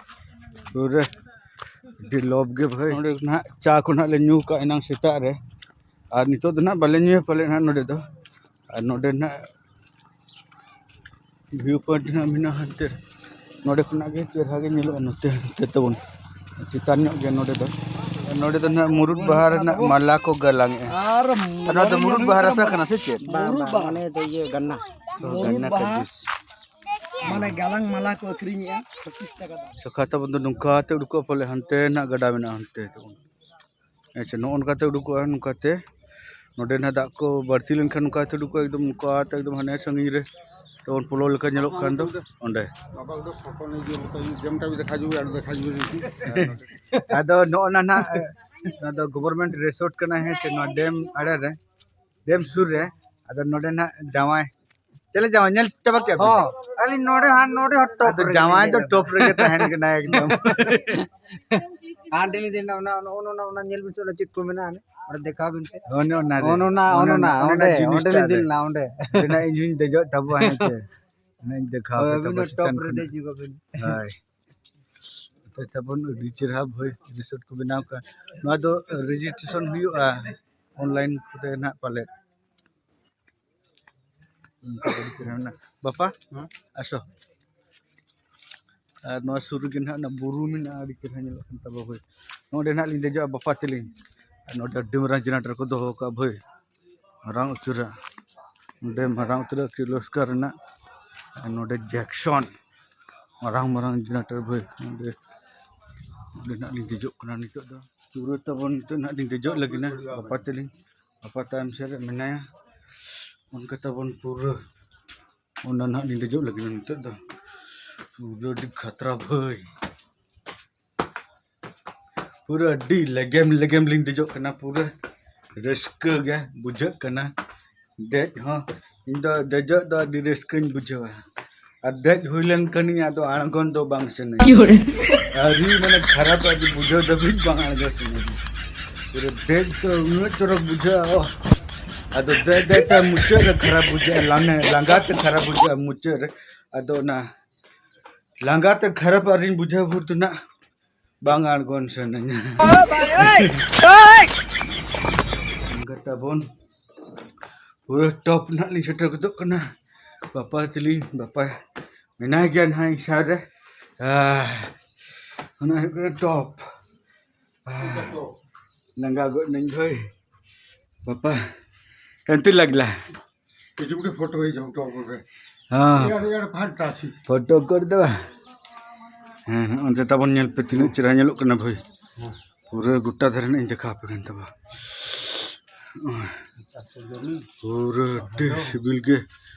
ᱯᱩᱨᱟᱹ ᱟᱹᱰᱤ ᱞᱚᱵᱽ ᱜᱮ ᱵᱷᱟᱹᱭ᱾ ᱱᱚᱰᱮ ᱱᱟᱦᱟᱜ ᱪᱟ ᱠᱚ ᱱᱟᱦᱟᱜ ᱞᱮ ᱧᱩ ᱠᱟᱜᱼᱟ ᱮᱱᱟᱝ ᱥᱮᱛᱟᱜ ᱨᱮ, ᱟᱨ ᱱᱤᱛᱚᱜ ᱫᱚ ᱱᱟᱦᱟᱜ ᱵᱟᱞᱮ ᱧᱩᱭᱟ ᱯᱟᱞᱮ ᱱᱟᱦᱟᱜ ᱱᱚᱰᱮ ᱫᱚ᱾ ᱟᱨ ᱱᱚᱰᱮ ᱱᱟᱦᱟᱜ view point ᱱᱟᱦᱟᱜ ᱢᱮᱱᱟᱜᱼᱟ ᱦᱟᱱᱛᱮ, ᱱᱚᱰᱮ ᱠᱷᱚᱱᱟᱜ ᱜᱮ ᱪᱮᱦᱨᱟ ᱜᱮ ᱧᱮᱞᱚᱜᱼᱟ ᱱᱚᱛᱮ, ᱱᱚᱛᱮ ᱛᱟᱵᱚᱱ ᱪᱮᱛᱟᱱ ᱧᱚᱜ ᱜᱮᱭᱟ ᱱᱚᱰᱮ ᱫᱚ᱾ ᱟᱨ ᱱᱚᱰᱮ ᱫᱚ ᱱᱟᱦᱟᱜ ᱢᱩᱨᱩᱫ ᱵᱟᱦᱟ ᱨᱮᱱᱟᱜ ᱢᱟᱞᱟ ᱠᱚ ᱜᱟᱞᱟᱝ ᱮᱜᱼᱟ᱾ ᱟᱨ ᱟᱨ ᱱᱚᱣᱟ ᱫᱚ ᱢᱩᱨᱩᱫ ᱵᱟᱦᱟ ᱨᱟᱥᱟ ᱠᱟᱱᱟ ᱥᱮ ᱪᱮᱫ? ᱵᱟᱝ, ᱢᱩᱨᱩᱫ ᱵᱟᱝ, ᱵᱟᱦᱟ᱾ ᱢᱟᱱᱮ ᱫᱚ ᱤᱭᱟᱹ ᱜᱟᱱᱱᱟ᱾ ᱛᱚ ᱢᱩᱨᱩᱫ ᱜᱟᱱᱱᱟ ᱠᱟ ᱵᱟᱦᱟ᱾ ᱡᱩᱥ᱾ ᱢᱟᱱᱮ ᱜᱟᱞᱟᱝ ᱢᱟᱞᱟ ᱠᱚ ᱟᱹᱠᱷᱨᱤᱧᱮᱜᱼᱟ ᱯᱚᱸᱪᱤᱥ ᱴᱟᱠᱟ ᱫᱟᱢ᱾ ᱥᱚᱠᱷᱟ ᱛᱟᱵᱚᱱ ᱫᱚ ᱱᱚᱝᱠᱟ ᱛᱮ ᱩᱰᱩᱠᱚᱜᱼᱟ, ᱯᱟᱞᱮ ᱦᱟᱱᱛᱮ ᱱᱟᱜ ᱜᱟᱰᱟ ᱢᱮᱱᱟᱜᱼᱟ ᱦᱟᱱᱛᱮ ᱛᱟᱵᱚᱱ᱾ ᱟᱪᱪᱷᱟ, ᱱᱚᱜᱼᱚ ᱱᱚᱝᱠᱟ ᱛᱮ ᱩᱰᱩᱠᱚᱜᱼᱟ, ᱱᱚᱝᱠᱟ ᱛᱮ᱾ ᱱᱚᱰᱮ ᱱᱟᱜ ᱫᱟᱜ ᱠᱚ ᱵᱟᱹᱲᱛᱤ ᱞᱮᱱᱠᱷᱟᱱ ᱱᱚᱝᱠᱟ ᱛᱮ ᱩᱰᱩᱠᱚᱜᱼᱟ, ᱮᱠᱫᱚᱢ ᱱᱚᱝᱠᱟ ᱛᱮ ᱮᱠᱫᱚᱢ ᱦᱟᱱᱮ ᱥᱟᱺᱜᱤᱧ ᱨᱮ ᱛᱟᱵᱚᱱ ᱯᱚᱞᱚ ᱞᱮᱠᱟ ᱧᱮᱞᱚᱜ ᱠᱟᱱ ᱫᱚ ᱚᱸᱰᱮ᱾ ᱟᱫᱚ ᱱᱚᱜᱼᱚ ᱱᱟ ᱱᱟᱜ, ᱱᱚᱣᱟ ᱫᱚ government resort ᱠᱟᱱᱟ, ᱦᱮᱸ ᱪᱮ, ᱱᱚᱣᱟ dam ᱟᱲᱮ ᱨᱮ, dam ᱥᱩᱨ ᱨᱮ᱾ ᱟᱫᱚ ᱱᱚᱰᱮ ᱱᱟᱜ ᱡᱟᱶᱟᱭ ᱪᱮᱞᱮ ᱡᱟᱶᱟᱭ ᱧᱮᱞ ᱪᱟᱵᱟ ᱠᱮᱫ ᱵᱤᱱ? ᱦᱚᱸ, ᱟᱹᱞᱤᱧ ᱱᱚᱰᱮ ᱦᱟᱸᱜ, ᱱᱚᱰᱮ ᱦᱚᱸ top ᱟᱫᱚ ᱨᱮᱜᱮ ᱡᱟᱶᱟᱭ ᱫᱚ ᱧᱮᱞ᱾ Top ᱨᱮᱜᱮ ᱛᱟᱦᱮᱱ ᱠᱟᱱᱟ ᱮᱠᱫᱚᱢ᱾ ᱦᱟᱸᱰᱮ ᱞᱤᱧ ᱧᱮᱞ ᱮᱫᱟ, ᱚᱱᱟ, ᱚᱱᱟ, ᱚᱱᱟ, ᱚᱱᱟ ᱧᱮᱞ ᱵᱤᱱ ᱥᱮ, ᱚᱱᱟ ᱪᱮᱫ ᱠᱚ ᱢᱮᱱᱟᱜᱼᱟ? ᱚᱸᱰᱮ ᱫᱮᱠᱷᱟᱣ ᱵᱤᱱ ᱥᱮ᱾ ᱚᱱᱮ ᱚᱱᱟ ᱨᱮ᱾ ᱚᱱ ᱚᱱᱟ, ᱚᱱᱮ ᱚᱱᱟ, ᱚᱱᱮ ᱚᱸᱰᱮ, ᱡᱤᱱᱤᱥᱴᱟ ᱚᱸᱰᱮ ᱞᱤᱧ ᱨᱮ᱾ ᱫᱮᱡ ᱞᱮᱱᱟ, ᱚᱸᱰᱮ᱾ ᱚᱸᱰᱮ ᱱᱟᱜ ᱤᱧ ᱦᱚᱸᱧ ᱫᱮᱡᱚᱜ ᱛᱟᱵᱚ, ᱦᱮᱸ ᱪᱮ? ᱚᱱᱟᱧ ᱫᱮᱠᱷᱟᱣ ᱦᱳᱭ, ᱟᱯᱮ ᱟᱹᱵᱤᱱ ᱛᱟᱵᱚ ᱦᱚᱸ ᱪᱮᱛᱟᱱ top ᱨᱮ ᱠᱷᱚᱱᱟᱜ᱾ ᱫᱮᱡ ᱧᱚᱜ ᱟᱵᱤᱱ᱾ ᱦᱳᱭ᱾ ᱛᱟᱵᱚᱱ ᱟᱹᱰᱤ ᱪᱮᱦᱨᱟ ᱵᱷᱟᱹᱭ resort ᱠᱚ ᱵᱮᱱᱟᱣ ᱠᱟᱜᱼᱟ᱾ ᱱᱚᱣᱟ ᱫᱚ registration ᱦᱩᱭᱩᱜᱼᱟ online ᱠᱚᱛᱮ ᱱᱟᱜ ᱯᱟᱞᱮᱫ᱾ ᱦᱩᱸ, ᱟᱹᱰᱤ ᱪᱮᱦᱨᱟ ᱢᱮᱱᱟᱜᱼᱟ᱾ ᱵᱟᱯᱟ, ᱦᱮᱸ? ᱟᱥᱚ᱾ ᱟᱨ ᱱᱚᱣᱟ ᱥᱩᱨ ᱨᱮᱜᱮ ᱱᱟᱦᱟᱜ ᱚᱱᱟ ᱵᱩᱨᱩ ᱢᱮᱱᱟᱜᱼᱟ, ᱟᱹᱰᱤ ᱪᱮᱦᱨᱟ ᱧᱮᱞᱚᱜ ᱠᱟᱱ ᱛᱟᱵᱚ ᱵᱷᱟᱹᱭ᱾ ᱱᱚᱸᱰᱮ ᱱᱟᱦᱟᱜ ᱞᱤᱧ ᱫᱮᱡᱚᱜᱼᱟ ᱵᱟᱯᱟ ᱛᱟᱹᱞᱤᱧ᱾ ᱟᱨ ᱱᱚᱸᱰᱮ ᱟᱹᱰᱤ ᱢᱟᱨᱟᱝ generator ᱠᱚ ᱫᱚᱦᱚ ᱟᱠᱟᱫᱼᱟ ᱵᱷᱟᱹᱭ, ᱢᱟᱨᱟᱝ ᱩᱛᱟᱹᱨᱟᱜ᱾ ᱱᱚᱸᱰᱮ ᱢᱟᱨᱟᱝ ᱩᱛᱟᱹᱨᱟᱜ ᱠᱤᱨᱞᱳᱥᱠᱟᱨ ᱨᱮᱱᱟᱜ, ᱟᱨ ᱱᱚᱸᱰᱮ ᱡᱮᱠᱥᱚᱱ, ᱢᱟᱨᱟᱝ ᱢᱟᱨᱟᱝ generator ᱵᱷᱟᱹᱭ᱾ ᱱᱚᱸᱰᱮ, ᱱᱚᱸᱰᱮ ᱱᱟᱦᱟᱜ ᱞᱤᱧ ᱫᱮᱡᱚᱜ ᱠᱟᱱᱟ ᱱᱤᱛᱚᱜ ᱫᱚ᱾ ᱯᱩᱨᱟᱹ ᱛᱟᱵᱚᱱ ᱱᱤᱛᱚᱜ ᱱᱟᱦᱟᱜ ᱞᱤᱧ ᱫᱮᱡᱚᱜ ᱞᱟᱹᱜᱤᱫ ᱱᱟ ᱵᱟᱯᱟ ᱛᱟᱹᱞᱤᱧ᱾ ᱵᱟᱯᱟ ᱛᱟᱭᱚᱢ ᱥᱮᱫ ᱨᱮ ᱢᱮᱱᱟᱭᱟ᱾ ᱚᱱᱠᱟ ᱛᱟᱵᱚᱱ ᱯᱩᱨᱟᱹ ᱚᱱᱟ ᱱᱟᱦᱟᱜ ᱞᱤᱧ ᱫᱮᱡᱚᱜ ᱞᱟᱹᱜᱤᱫ ᱱᱤᱛᱚᱜ ᱫᱚ᱾ ᱯᱩᱨᱟᱹ ᱟᱹᱰᱤ ᱠᱷᱟᱛᱨᱟ ᱵᱷᱟᱹᱭ᱾ ᱯᱩᱨᱟᱹ ᱟᱹᱰᱤ ᱞᱮᱜᱮᱢ ᱞᱮᱜᱮᱢ ᱞᱤᱧ ᱫᱮᱡᱚᱜ ᱠᱟᱱᱟ᱾ ᱯᱩᱨᱟᱹ ᱨᱟᱹᱥᱠᱟᱹ ᱜᱮ ᱵᱩᱡᱷᱟᱹᱜ ᱠᱟᱱᱟ ᱫᱮᱡ ᱦᱚᱸ᱾ ᱤᱧ ᱫᱚ ᱫᱮᱡᱚᱜ ᱫᱚ ᱟᱹᱰᱤ ᱨᱟᱹᱥᱠᱟᱹᱧ ᱵᱩᱡᱷᱟᱹᱣᱟ᱾ ᱟᱨ ᱫᱮᱡ ᱦᱩᱭ ᱞᱮᱱ ᱠᱷᱟᱱᱤᱧ ᱟᱫᱚ ᱟᱬᱜᱚᱱ ᱫᱚ ᱵᱟᱝ ᱥᱟᱱᱟᱧᱟ᱾ ᱟᱹᱰᱤ ᱢᱟᱱᱮ ᱠᱷᱟᱨᱟᱯ, ᱟᱹᱰᱤ ᱵᱩᱡᱷᱟᱹᱣ ᱫᱷᱟᱹᱵᱤᱡ ᱵᱟᱝ ᱟᱬᱜᱚ ᱥᱟᱱᱟᱧᱟ᱾ ᱯᱩᱨᱟᱹ ᱫᱮᱡ ᱫᱚ ᱩᱱᱟᱹᱜ ᱪᱚᱨᱚᱠ ᱵᱩᱡᱷᱟᱹᱜᱼᱟ, ᱚᱦ᱾ ᱟᱫᱚ ᱫᱮᱡ ᱫᱮᱡ ᱛᱮ ᱢᱩᱪᱟᱹᱫ ᱨᱮ ᱠᱷᱟᱨᱟᱯ ᱵᱩᱡᱷᱟᱹᱜᱼᱟ, ᱞᱟᱱᱮ ᱞᱟᱸᱜᱟ ᱛᱮ ᱠᱷᱟᱨᱟᱯ ᱵᱩᱡᱷᱟᱹᱜᱼᱟ ᱢᱩᱪᱟᱹᱫ ᱨᱮ᱾ ᱟᱫᱚ ᱚᱱᱟ ᱞᱟᱸᱜᱟ ᱛᱮ ᱠᱷᱟᱨᱟᱯ ᱟᱹᱨᱤᱧ ᱵᱩᱡᱷᱟᱹᱣ ᱵᱷᱳᱨ ᱫᱚ ᱱᱟᱜ ᱵᱟᱝ ᱟᱬᱜᱚᱱ ᱥᱟᱱᱟᱧᱟ᱾ ᱚᱱᱠᱟ ᱛᱟᱵᱚᱱ ᱯᱩᱨᱟᱹ top ᱱᱟᱜ ᱞᱤᱧ ᱥᱮᱴᱮᱨ ᱜᱚᱫᱚᱜ ᱠᱟᱱᱟ᱾ ᱵᱟᱯᱟ ᱛᱟᱹᱞᱤᱧ, ᱵᱟᱯᱟ ᱢᱮᱱᱟᱭ ᱜᱮᱭᱟ ᱱᱟᱦᱟᱜ ᱤᱧ ᱥᱟᱶ ᱨᱮ᱾ ᱟᱦ, ᱚᱱᱟ ᱦᱩᱭᱩᱜ ᱠᱟᱱᱟ top᱾ ᱟᱦ, ᱞᱟᱸᱜᱟ ᱜᱚᱫ ᱱᱟᱹᱧ ᱵᱷᱟᱹᱭ᱾ ᱵᱟᱯᱟ, ᱠᱟᱱᱛᱤ ᱞᱟᱜᱽᱞᱟ᱾ ये जो फोटो है, जो टॉप पे। हाँ। यार, यार, फंटासी। फोटो कर दो। ᱦᱮᱸ, ᱦᱮᱸ, ᱚᱱᱛᱮ ᱛᱟᱵᱚᱱ ᱧᱮᱞ ᱯᱮ, ᱛᱤᱱᱟᱹᱜ ᱪᱮᱦᱨᱟ ᱧᱮᱞᱚᱜ ᱠᱟᱱᱟ ᱵᱷᱟᱹᱭ᱾ ᱦᱮᱸ᱾ ᱯᱩᱨᱟᱹ ᱜᱚᱴᱟ ᱫᱷᱟᱨᱮ ᱱᱟᱜ ᱤᱧ ᱫᱮᱠᱷᱟᱣ ᱟᱯᱮ ᱠᱟᱱ ᱛᱟᱵᱚᱱ᱾ ᱯᱩᱨᱟᱹ ᱟᱹᱰᱤ ᱥᱤᱵᱤᱞ ᱜᱮ,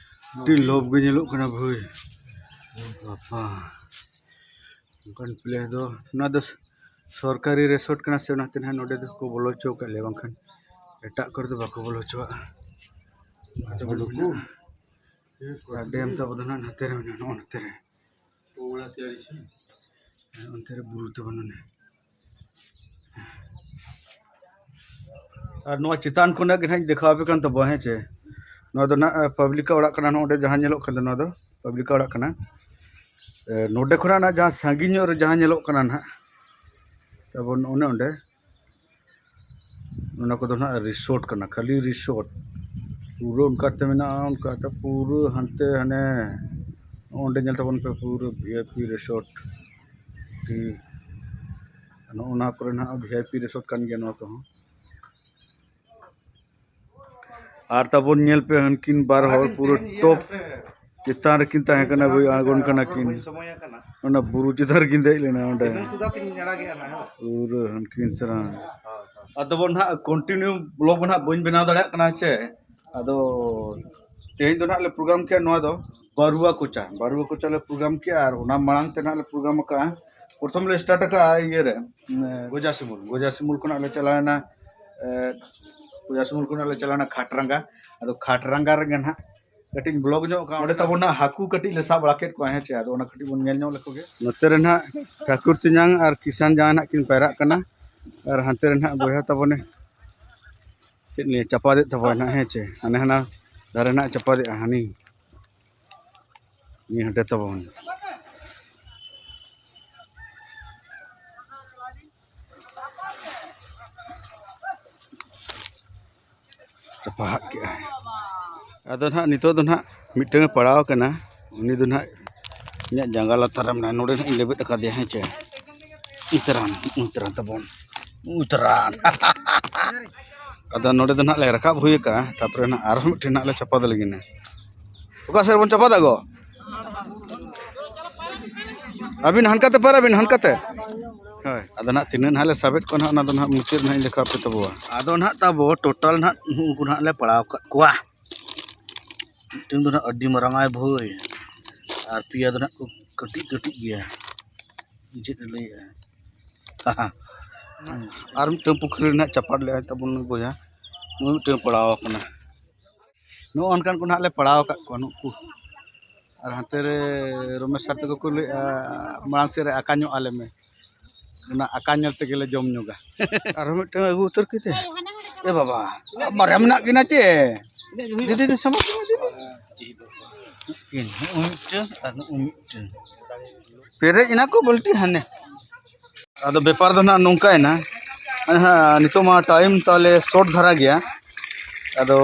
ᱟᱹᱰᱤ ᱞᱚᱵ ᱜᱮ ᱧᱮᱞᱚᱜ ᱠᱟᱱᱟ ᱵᱷᱟᱹᱭ᱾ ᱵᱟᱯᱟ, ᱚᱱᱠᱟᱱ place ᱫᱚ, ᱱᱚᱣᱟ ᱫᱚ ᱥᱚᱨᱠᱟᱨᱤ resort ᱠᱟᱱᱟ ᱥᱮ, ᱚᱱᱟᱛᱮ ᱱᱟᱦᱟᱜ ᱱᱚᱰᱮ ᱫᱚᱠᱚ ᱵᱚᱞᱚ ᱦᱚᱪᱚ ᱟᱠᱟᱫ ᱞᱮᱭᱟ, ᱵᱟᱝᱠᱷᱟᱱ ᱮᱴᱟᱜ ᱠᱚᱨᱮ ᱫᱚ ᱵᱟᱠᱚ ᱵᱚᱞᱚ ᱦᱚᱪᱚᱣᱟᱜᱼᱟ᱾ ᱟᱨ ᱰᱮᱢ ᱛᱟᱵᱚ ᱫᱚ ᱱᱟᱦᱟᱜ ᱱᱚᱛᱮ ᱨᱮ ᱢᱮᱱᱟᱜᱼᱟ, ᱱᱚᱜᱼᱚ ᱱᱚᱛᱮ ᱨᱮ᱾ ᱚᱱᱛᱮ ᱨᱮ ᱵᱩᱨᱩ ᱛᱟᱵᱚᱱ ᱚᱱᱮ᱾ ᱟᱨ ᱱᱚᱣᱟ ᱪᱮᱛᱟᱱ ᱠᱷᱚᱱᱟᱜ ᱜᱮ ᱱᱟᱦᱟᱜ ᱤᱧ ᱫᱮᱠᱷᱟᱣ ᱟᱯᱮ ᱠᱟᱱ ᱛᱟᱵᱚᱣᱟ, ᱦᱮᱸ ᱪᱮ᱾ ᱱᱚᱣᱟ ᱫᱚ ᱱᱟᱦᱟᱜ ᱯᱟᱵᱽᱞᱤᱠᱟᱜ ᱚᱲᱟᱜ ᱠᱟᱱᱟ, ᱱᱚᱜᱼᱚ ᱱᱚᱰᱮ ᱡᱟᱦᱟᱸ ᱧᱮᱞᱚᱜ ᱠᱟᱱ ᱫᱚ, ᱱᱚᱣᱟ ᱫᱚ ᱯᱟᱵᱽᱞᱤᱠᱟᱜ ᱚᱲᱟᱜ ᱠᱟᱱᱟ᱾ ᱮ, ᱱᱚᱰᱮ ᱠᱷᱚᱱᱟᱜ ᱱᱟᱦᱟᱜ ᱡᱟᱦᱟᱸ ᱥᱟᱺᱜᱤᱧ ᱧᱚᱜ ᱨᱮ ᱡᱟᱦᱟᱸ ᱧᱮᱞᱚᱜ ᱠᱟᱱᱟ ᱱᱟᱦᱟᱜ ᱛᱟᱵᱚᱱ, ᱚᱱᱮ ᱚᱸᱰᱮ, ᱚᱱᱟ ᱠᱚᱫᱚ ᱱᱟᱦᱟᱜ resort ᱠᱟᱱᱟ, ᱠᱷᱟᱹᱞᱤ resort᱾ ᱯᱩᱨᱟᱹ ᱚᱱᱠᱟᱛᱮ ᱢᱮᱱᱟᱜᱼᱟ, ᱚᱱᱠᱟᱛᱮ ᱯᱩᱨᱟᱹ ᱦᱟᱱᱛᱮ ᱦᱟᱱᱮ ᱚᱸᱰᱮ ᱧᱮᱞ ᱛᱟᱵᱚᱱ ᱯᱮ ᱯᱩᱨᱟᱹ ᱵᱷᱤ ᱟᱭ ᱯᱤ ᱨᱤᱥᱚᱨᱴ ᱴᱤ᱾ ᱱᱚᱜᱼᱚ ᱱᱚᱣᱟ ᱠᱚᱨᱮ ᱱᱟᱦᱟᱜ ᱵᱷᱤ ᱟᱭ ᱯᱤ ᱨᱤᱥᱚᱨᱴ ᱠᱟᱱ ᱜᱮᱭᱟ ᱱᱚᱣᱟ ᱠᱚᱦᱚᱸ᱾ ᱟᱨ ᱛᱟᱵᱚᱱ ᱧᱮᱞ ᱯᱮ ᱦᱟᱱᱠᱤᱱ ᱵᱟᱨ ᱦᱚᱲ ᱯᱩᱨᱟᱹ ᱴᱚᱯ ᱪᱮᱛᱟᱱ ᱨᱮᱠᱤᱱ ᱛᱟᱦᱮᱸ ᱠᱟᱱᱟ, ᱵᱟᱹᱭ ᱟᱬᱜᱚᱱ ᱠᱟᱱᱟ ᱠᱤᱱ᱾ ᱚᱱᱟ ᱵᱩᱨᱩ ᱪᱮᱛᱟᱱ ᱨᱮᱠᱤᱱ ᱫᱮᱡ ᱞᱮᱱᱟ ᱚᱸᱰᱮ᱾ ᱯᱩᱨᱟᱹ ᱦᱟᱱᱠᱤᱱ ᱛᱚᱨᱟ᱾ ᱟᱫᱚ ᱵᱚᱱ ᱱᱟᱦᱟᱜ continue vlog ᱵᱚᱱ ᱱᱟᱦᱟᱜ ᱵᱟᱹᱧ ᱵᱮᱱᱟᱣ ᱫᱟᱲᱮᱭᱟᱜ ᱠᱟᱱᱟ ᱥᱮ᱾ ᱟᱫᱚ ᱛᱮᱦᱮᱧ ᱫᱚ ᱱᱟᱦᱟᱜ ᱞᱮ program ᱠᱮᱜᱼᱟ ᱱᱚᱣᱟ ᱫᱚ ᱵᱟᱨᱩᱣᱟ ᱠᱚᱪᱟ, ᱵᱟᱨᱩᱣᱟ ᱠᱚᱪᱟ ᱞᱮ program ᱠᱮᱜᱼᱟ᱾ ᱟᱨ ᱚᱱᱟ ᱢᱟᱲᱟᱝ ᱛᱮ ᱱᱟᱦᱟᱜ ᱞᱮ program ᱟᱠᱟᱜᱼᱟ, ᱯᱨᱚᱛᱷᱚᱢ ᱞᱮ start ᱟᱠᱟᱜᱼᱟ ᱤᱭᱟᱹ ᱨᱮ, ᱜᱚᱡᱟ ᱥᱤᱢᱩᱞ, ᱜᱚᱡᱟ ᱥᱤᱢᱩᱞ ᱠᱷᱚᱱᱟᱜ ᱞᱮ ᱪᱟᱞᱟᱣᱮᱱᱟ, ᱮ, ᱜᱚᱡᱟ ᱥᱤᱢᱩᱞ ᱠᱷᱚᱱᱟᱜ ᱞᱮ ᱪᱟᱞᱟᱣᱮᱱᱟ ᱠᱷᱟᱴᱨᱟᱝᱜᱟ᱾ ᱟᱫᱚ ᱠᱷᱟᱴᱨᱟᱝᱜᱟ ᱨᱮᱜᱮ ᱱᱟᱦᱟᱜ ᱠᱟᱹᱴᱤᱡ ᱤᱧ vlog ᱧᱚᱜ ᱠᱟᱜᱼᱟ᱾ ᱚᱸᱰᱮ ᱛᱟᱵᱚᱱ ᱱᱟᱦᱟᱜ ᱦᱟᱹᱠᱩ ᱠᱟᱹᱴᱤᱡ ᱞᱮ ᱥᱟᱵ ᱵᱟᱲᱟ ᱠᱮᱫ ᱠᱚᱣᱟ, ᱦᱮᱸ ᱪᱮ? ᱟᱫᱚ ᱚᱱᱟ ᱠᱟᱹᱴᱤᱡ ᱵᱚᱱ ᱧᱮᱞ ᱧᱚᱜ ᱞᱮᱠᱚ ᱜᱮ᱾ ᱱᱚᱛᱮ ᱨᱮ ᱱᱟᱦᱟᱜ ᱴᱷᱟᱹᱠᱩᱨ ᱛᱮᱧᱟᱝ ᱟᱨ ᱠᱤᱥᱟᱱ ᱡᱟᱶᱟᱭ ᱱᱟᱦᱟᱜ ᱠᱤᱱ ᱯᱟᱭᱨᱟᱜ ᱠᱟᱱᱟ᱾ ᱟᱨ ᱦᱟᱱᱛᱮ ᱨᱮ ᱱᱟᱦᱟᱜ ᱵᱚᱭᱦᱟ ᱛᱟᱵᱚᱱᱮ ᱪᱮᱫ ᱱᱤᱭᱟᱹ ᱪᱟᱯᱟᱫᱮᱫ ᱛᱟᱵᱚᱱᱟ ᱱᱟᱦᱟᱜ, ᱦᱮᱸ ᱪᱮ? ᱦᱟᱱᱮ ᱦᱟᱱᱟ ᱫᱷᱟᱨᱮ ᱱᱟᱦᱟᱜ ᱪᱟᱯᱟᱫᱮᱜᱼᱟ, ᱦᱟᱹᱱᱤ ᱱᱤᱭᱟᱹ ᱦᱟᱸᱰᱮ ᱛᱟᱵᱚᱱ᱾ ᱪᱟᱯᱟᱦᱟᱜ ᱠᱮᱜᱼᱟᱭ᱾ ᱟᱫᱚ ᱱᱟᱦᱟᱜ ᱱᱤᱛᱚᱜ ᱫᱚ ᱱᱟᱦᱟᱜ ᱢᱤᱫᱴᱟᱝ ᱮ ᱯᱟᱲᱟᱣ ᱟᱠᱟᱱᱟ, ᱩᱱᱤ ᱫᱚ ᱱᱟᱦᱟᱜ ᱤᱧᱟᱹᱜ ᱡᱟᱸᱜᱟ ᱞᱟᱛᱟᱨ ᱨᱮ ᱢᱮᱱᱟᱭᱟ, ᱱᱚᱰᱮ ᱱᱟᱦᱟᱜ ᱤᱧ ᱞᱮᱵᱮᱫ ᱟᱠᱟᱫᱮᱭᱟ, ᱦᱮᱸ ᱪᱮ? ᱩᱛᱟᱹᱨᱟᱱ, ᱩᱛᱟᱹᱨᱟᱱ ᱛᱟᱵᱚᱱ, ᱩᱛᱟᱹᱨᱟᱱ᱾ ᱟᱫᱚ ᱱᱚᱰᱮ ᱫᱚ ᱱᱟᱦᱟᱜ ᱞᱮ ᱨᱟᱠᱟᱵ ᱦᱩᱭ ᱟᱠᱟᱜᱼᱟ, ᱛᱟᱨᱯᱚᱨᱮ ᱱᱟᱦᱟᱜ ᱟᱨᱦᱚᱸ ᱢᱤᱫᱴᱮᱱ ᱱᱟᱦᱟᱜ ᱞᱮ ᱪᱟᱯᱟᱫ ᱞᱟᱹᱜᱤᱫ ᱱᱟ᱾ ᱚᱠᱟ ᱥᱮᱫ ᱨᱮᱵᱚᱱ ᱪᱟᱯᱟᱫᱟ ᱜᱚ? ᱟᱹᱵᱤᱱ ᱦᱟᱱᱠᱟᱛᱮ ᱯᱟᱭᱨᱟᱜ ᱵᱤᱱ, ᱦᱟᱱᱠᱟᱛᱮ᱾ ᱦᱳᱭ, ᱟᱫᱚ ᱱᱟᱦᱟᱜ ᱛᱤᱱᱟᱹᱜ ᱱᱟᱦᱟᱜ ᱞᱮ ᱥᱟᱵᱮᱫ ᱠᱚᱣᱟ ᱱᱟᱦᱟᱜ, ᱚᱱᱟ ᱫᱚ ᱱᱟᱦᱟᱜ ᱢᱩᱪᱟᱹᱫ ᱱᱟᱦᱟᱜ ᱤᱧ ᱫᱮᱠᱷᱟᱣ ᱟᱯᱮ ᱛᱟᱵᱚᱣᱟ᱾ ᱟᱫᱚ ᱱᱟᱦᱟᱜ ᱛᱟᱵᱚ total ᱱᱟᱦᱟᱜ ᱱᱩᱠᱩ ᱱᱟᱦᱟᱜ ᱞᱮ ᱯᱟᱲᱟᱣ ᱟᱠᱟᱫ ᱠᱚᱣᱟ᱾ ᱢᱤᱫᱴᱟᱝ ᱫᱚ ᱱᱟᱦᱟᱜ ᱟᱹᱰᱤ ᱢᱟᱨᱟᱝ ᱟᱭ ᱵᱷᱟᱹᱭ, ᱟᱨ ᱯᱮᱭᱟ ᱫᱚ ᱱᱟᱦᱟᱜ ᱠᱚ ᱠᱟᱹᱴᱤᱡ ᱠᱟᱹᱴᱤᱡ ᱜᱮᱭᱟ᱾ ᱪᱮᱫ ᱮ ᱞᱟᱹᱭᱮᱜᱼᱟ? ᱟᱨ ᱢᱤᱫᱴᱟᱝ ᱯᱩᱠᱷᱨᱤ ᱨᱮ ᱱᱟᱦᱟᱜ ᱪᱟᱯᱟᱫ ᱞᱮᱜᱼᱟᱭ ᱛᱟᱵᱚᱱ ᱱᱩᱭ ᱵᱚᱭᱦᱟ, ᱱᱩᱭ ᱢᱤᱫᱴᱟᱝ ᱯᱟᱲᱟᱣ ᱟᱠᱟᱱᱟ᱾ ᱱᱚᱜᱼᱚ ᱱᱚᱝᱠᱟᱱ ᱠᱚ ᱱᱟᱦᱟᱜ ᱞᱮ ᱯᱟᱲᱟᱣ ᱟᱠᱟᱫ ᱠᱚᱣᱟ ᱱᱩᱠᱩ᱾ ᱟᱨ ᱦᱟᱱᱛᱮ ᱨᱮ ᱨᱚᱢᱮᱥ ᱥᱟᱨ ᱛᱟᱠᱚ ᱠᱚ ᱞᱟᱹᱭᱮᱫᱼᱟ, "ᱢᱟᱲᱟᱝ ᱥᱮᱫ ᱨᱮ ᱟᱠᱟ ᱧᱚᱜ ᱟᱞᱮ ᱢᱮ, ᱚᱱᱟ ᱟᱠᱟ ᱧᱮᱞ ᱛᱮᱜᱮ ᱞᱮ ᱡᱚᱢ ᱧᱚᱜᱟ᱾" ᱟᱨᱦᱚᱸ ᱢᱤᱫᱴᱟᱝ ᱟᱹᱜᱩ ᱩᱛᱟᱹᱨ ᱠᱮᱫᱮ᱾ ᱮ ᱵᱟᱵᱟ, ᱵᱟᱨᱭᱟ ᱢᱮᱱᱟᱜ ᱠᱤᱱᱟ ᱪᱮ? ᱫᱤᱫᱤ, ᱫᱤᱫᱤ, ᱥᱟᱢᱟᱝ ᱥᱟᱢᱟᱝ ᱫᱤᱫᱤ᱾ ᱱᱩᱜᱼᱩ ᱢᱤᱫᱴᱟᱝ ᱟᱨ ᱱᱩᱜᱼᱩ ᱢᱤᱫᱴᱟᱝ᱾ ᱯᱮᱨᱮᱡ ᱮᱱᱟ ᱠᱚ ᱵᱟᱹᱞᱴᱤ ᱦᱟᱱᱮ᱾ ᱟᱫᱚ ᱵᱮᱯᱟᱨ ᱫᱚ ᱱᱟᱜ ᱱᱚᱝᱠᱟᱭᱮᱱᱟ, ᱦᱮᱸ, ᱱᱤᱛᱚᱜ ᱢᱟ time ᱛᱟᱦᱞᱮ short ᱫᱷᱟᱨᱟ ᱜᱮᱭᱟ᱾ ᱟᱫᱚ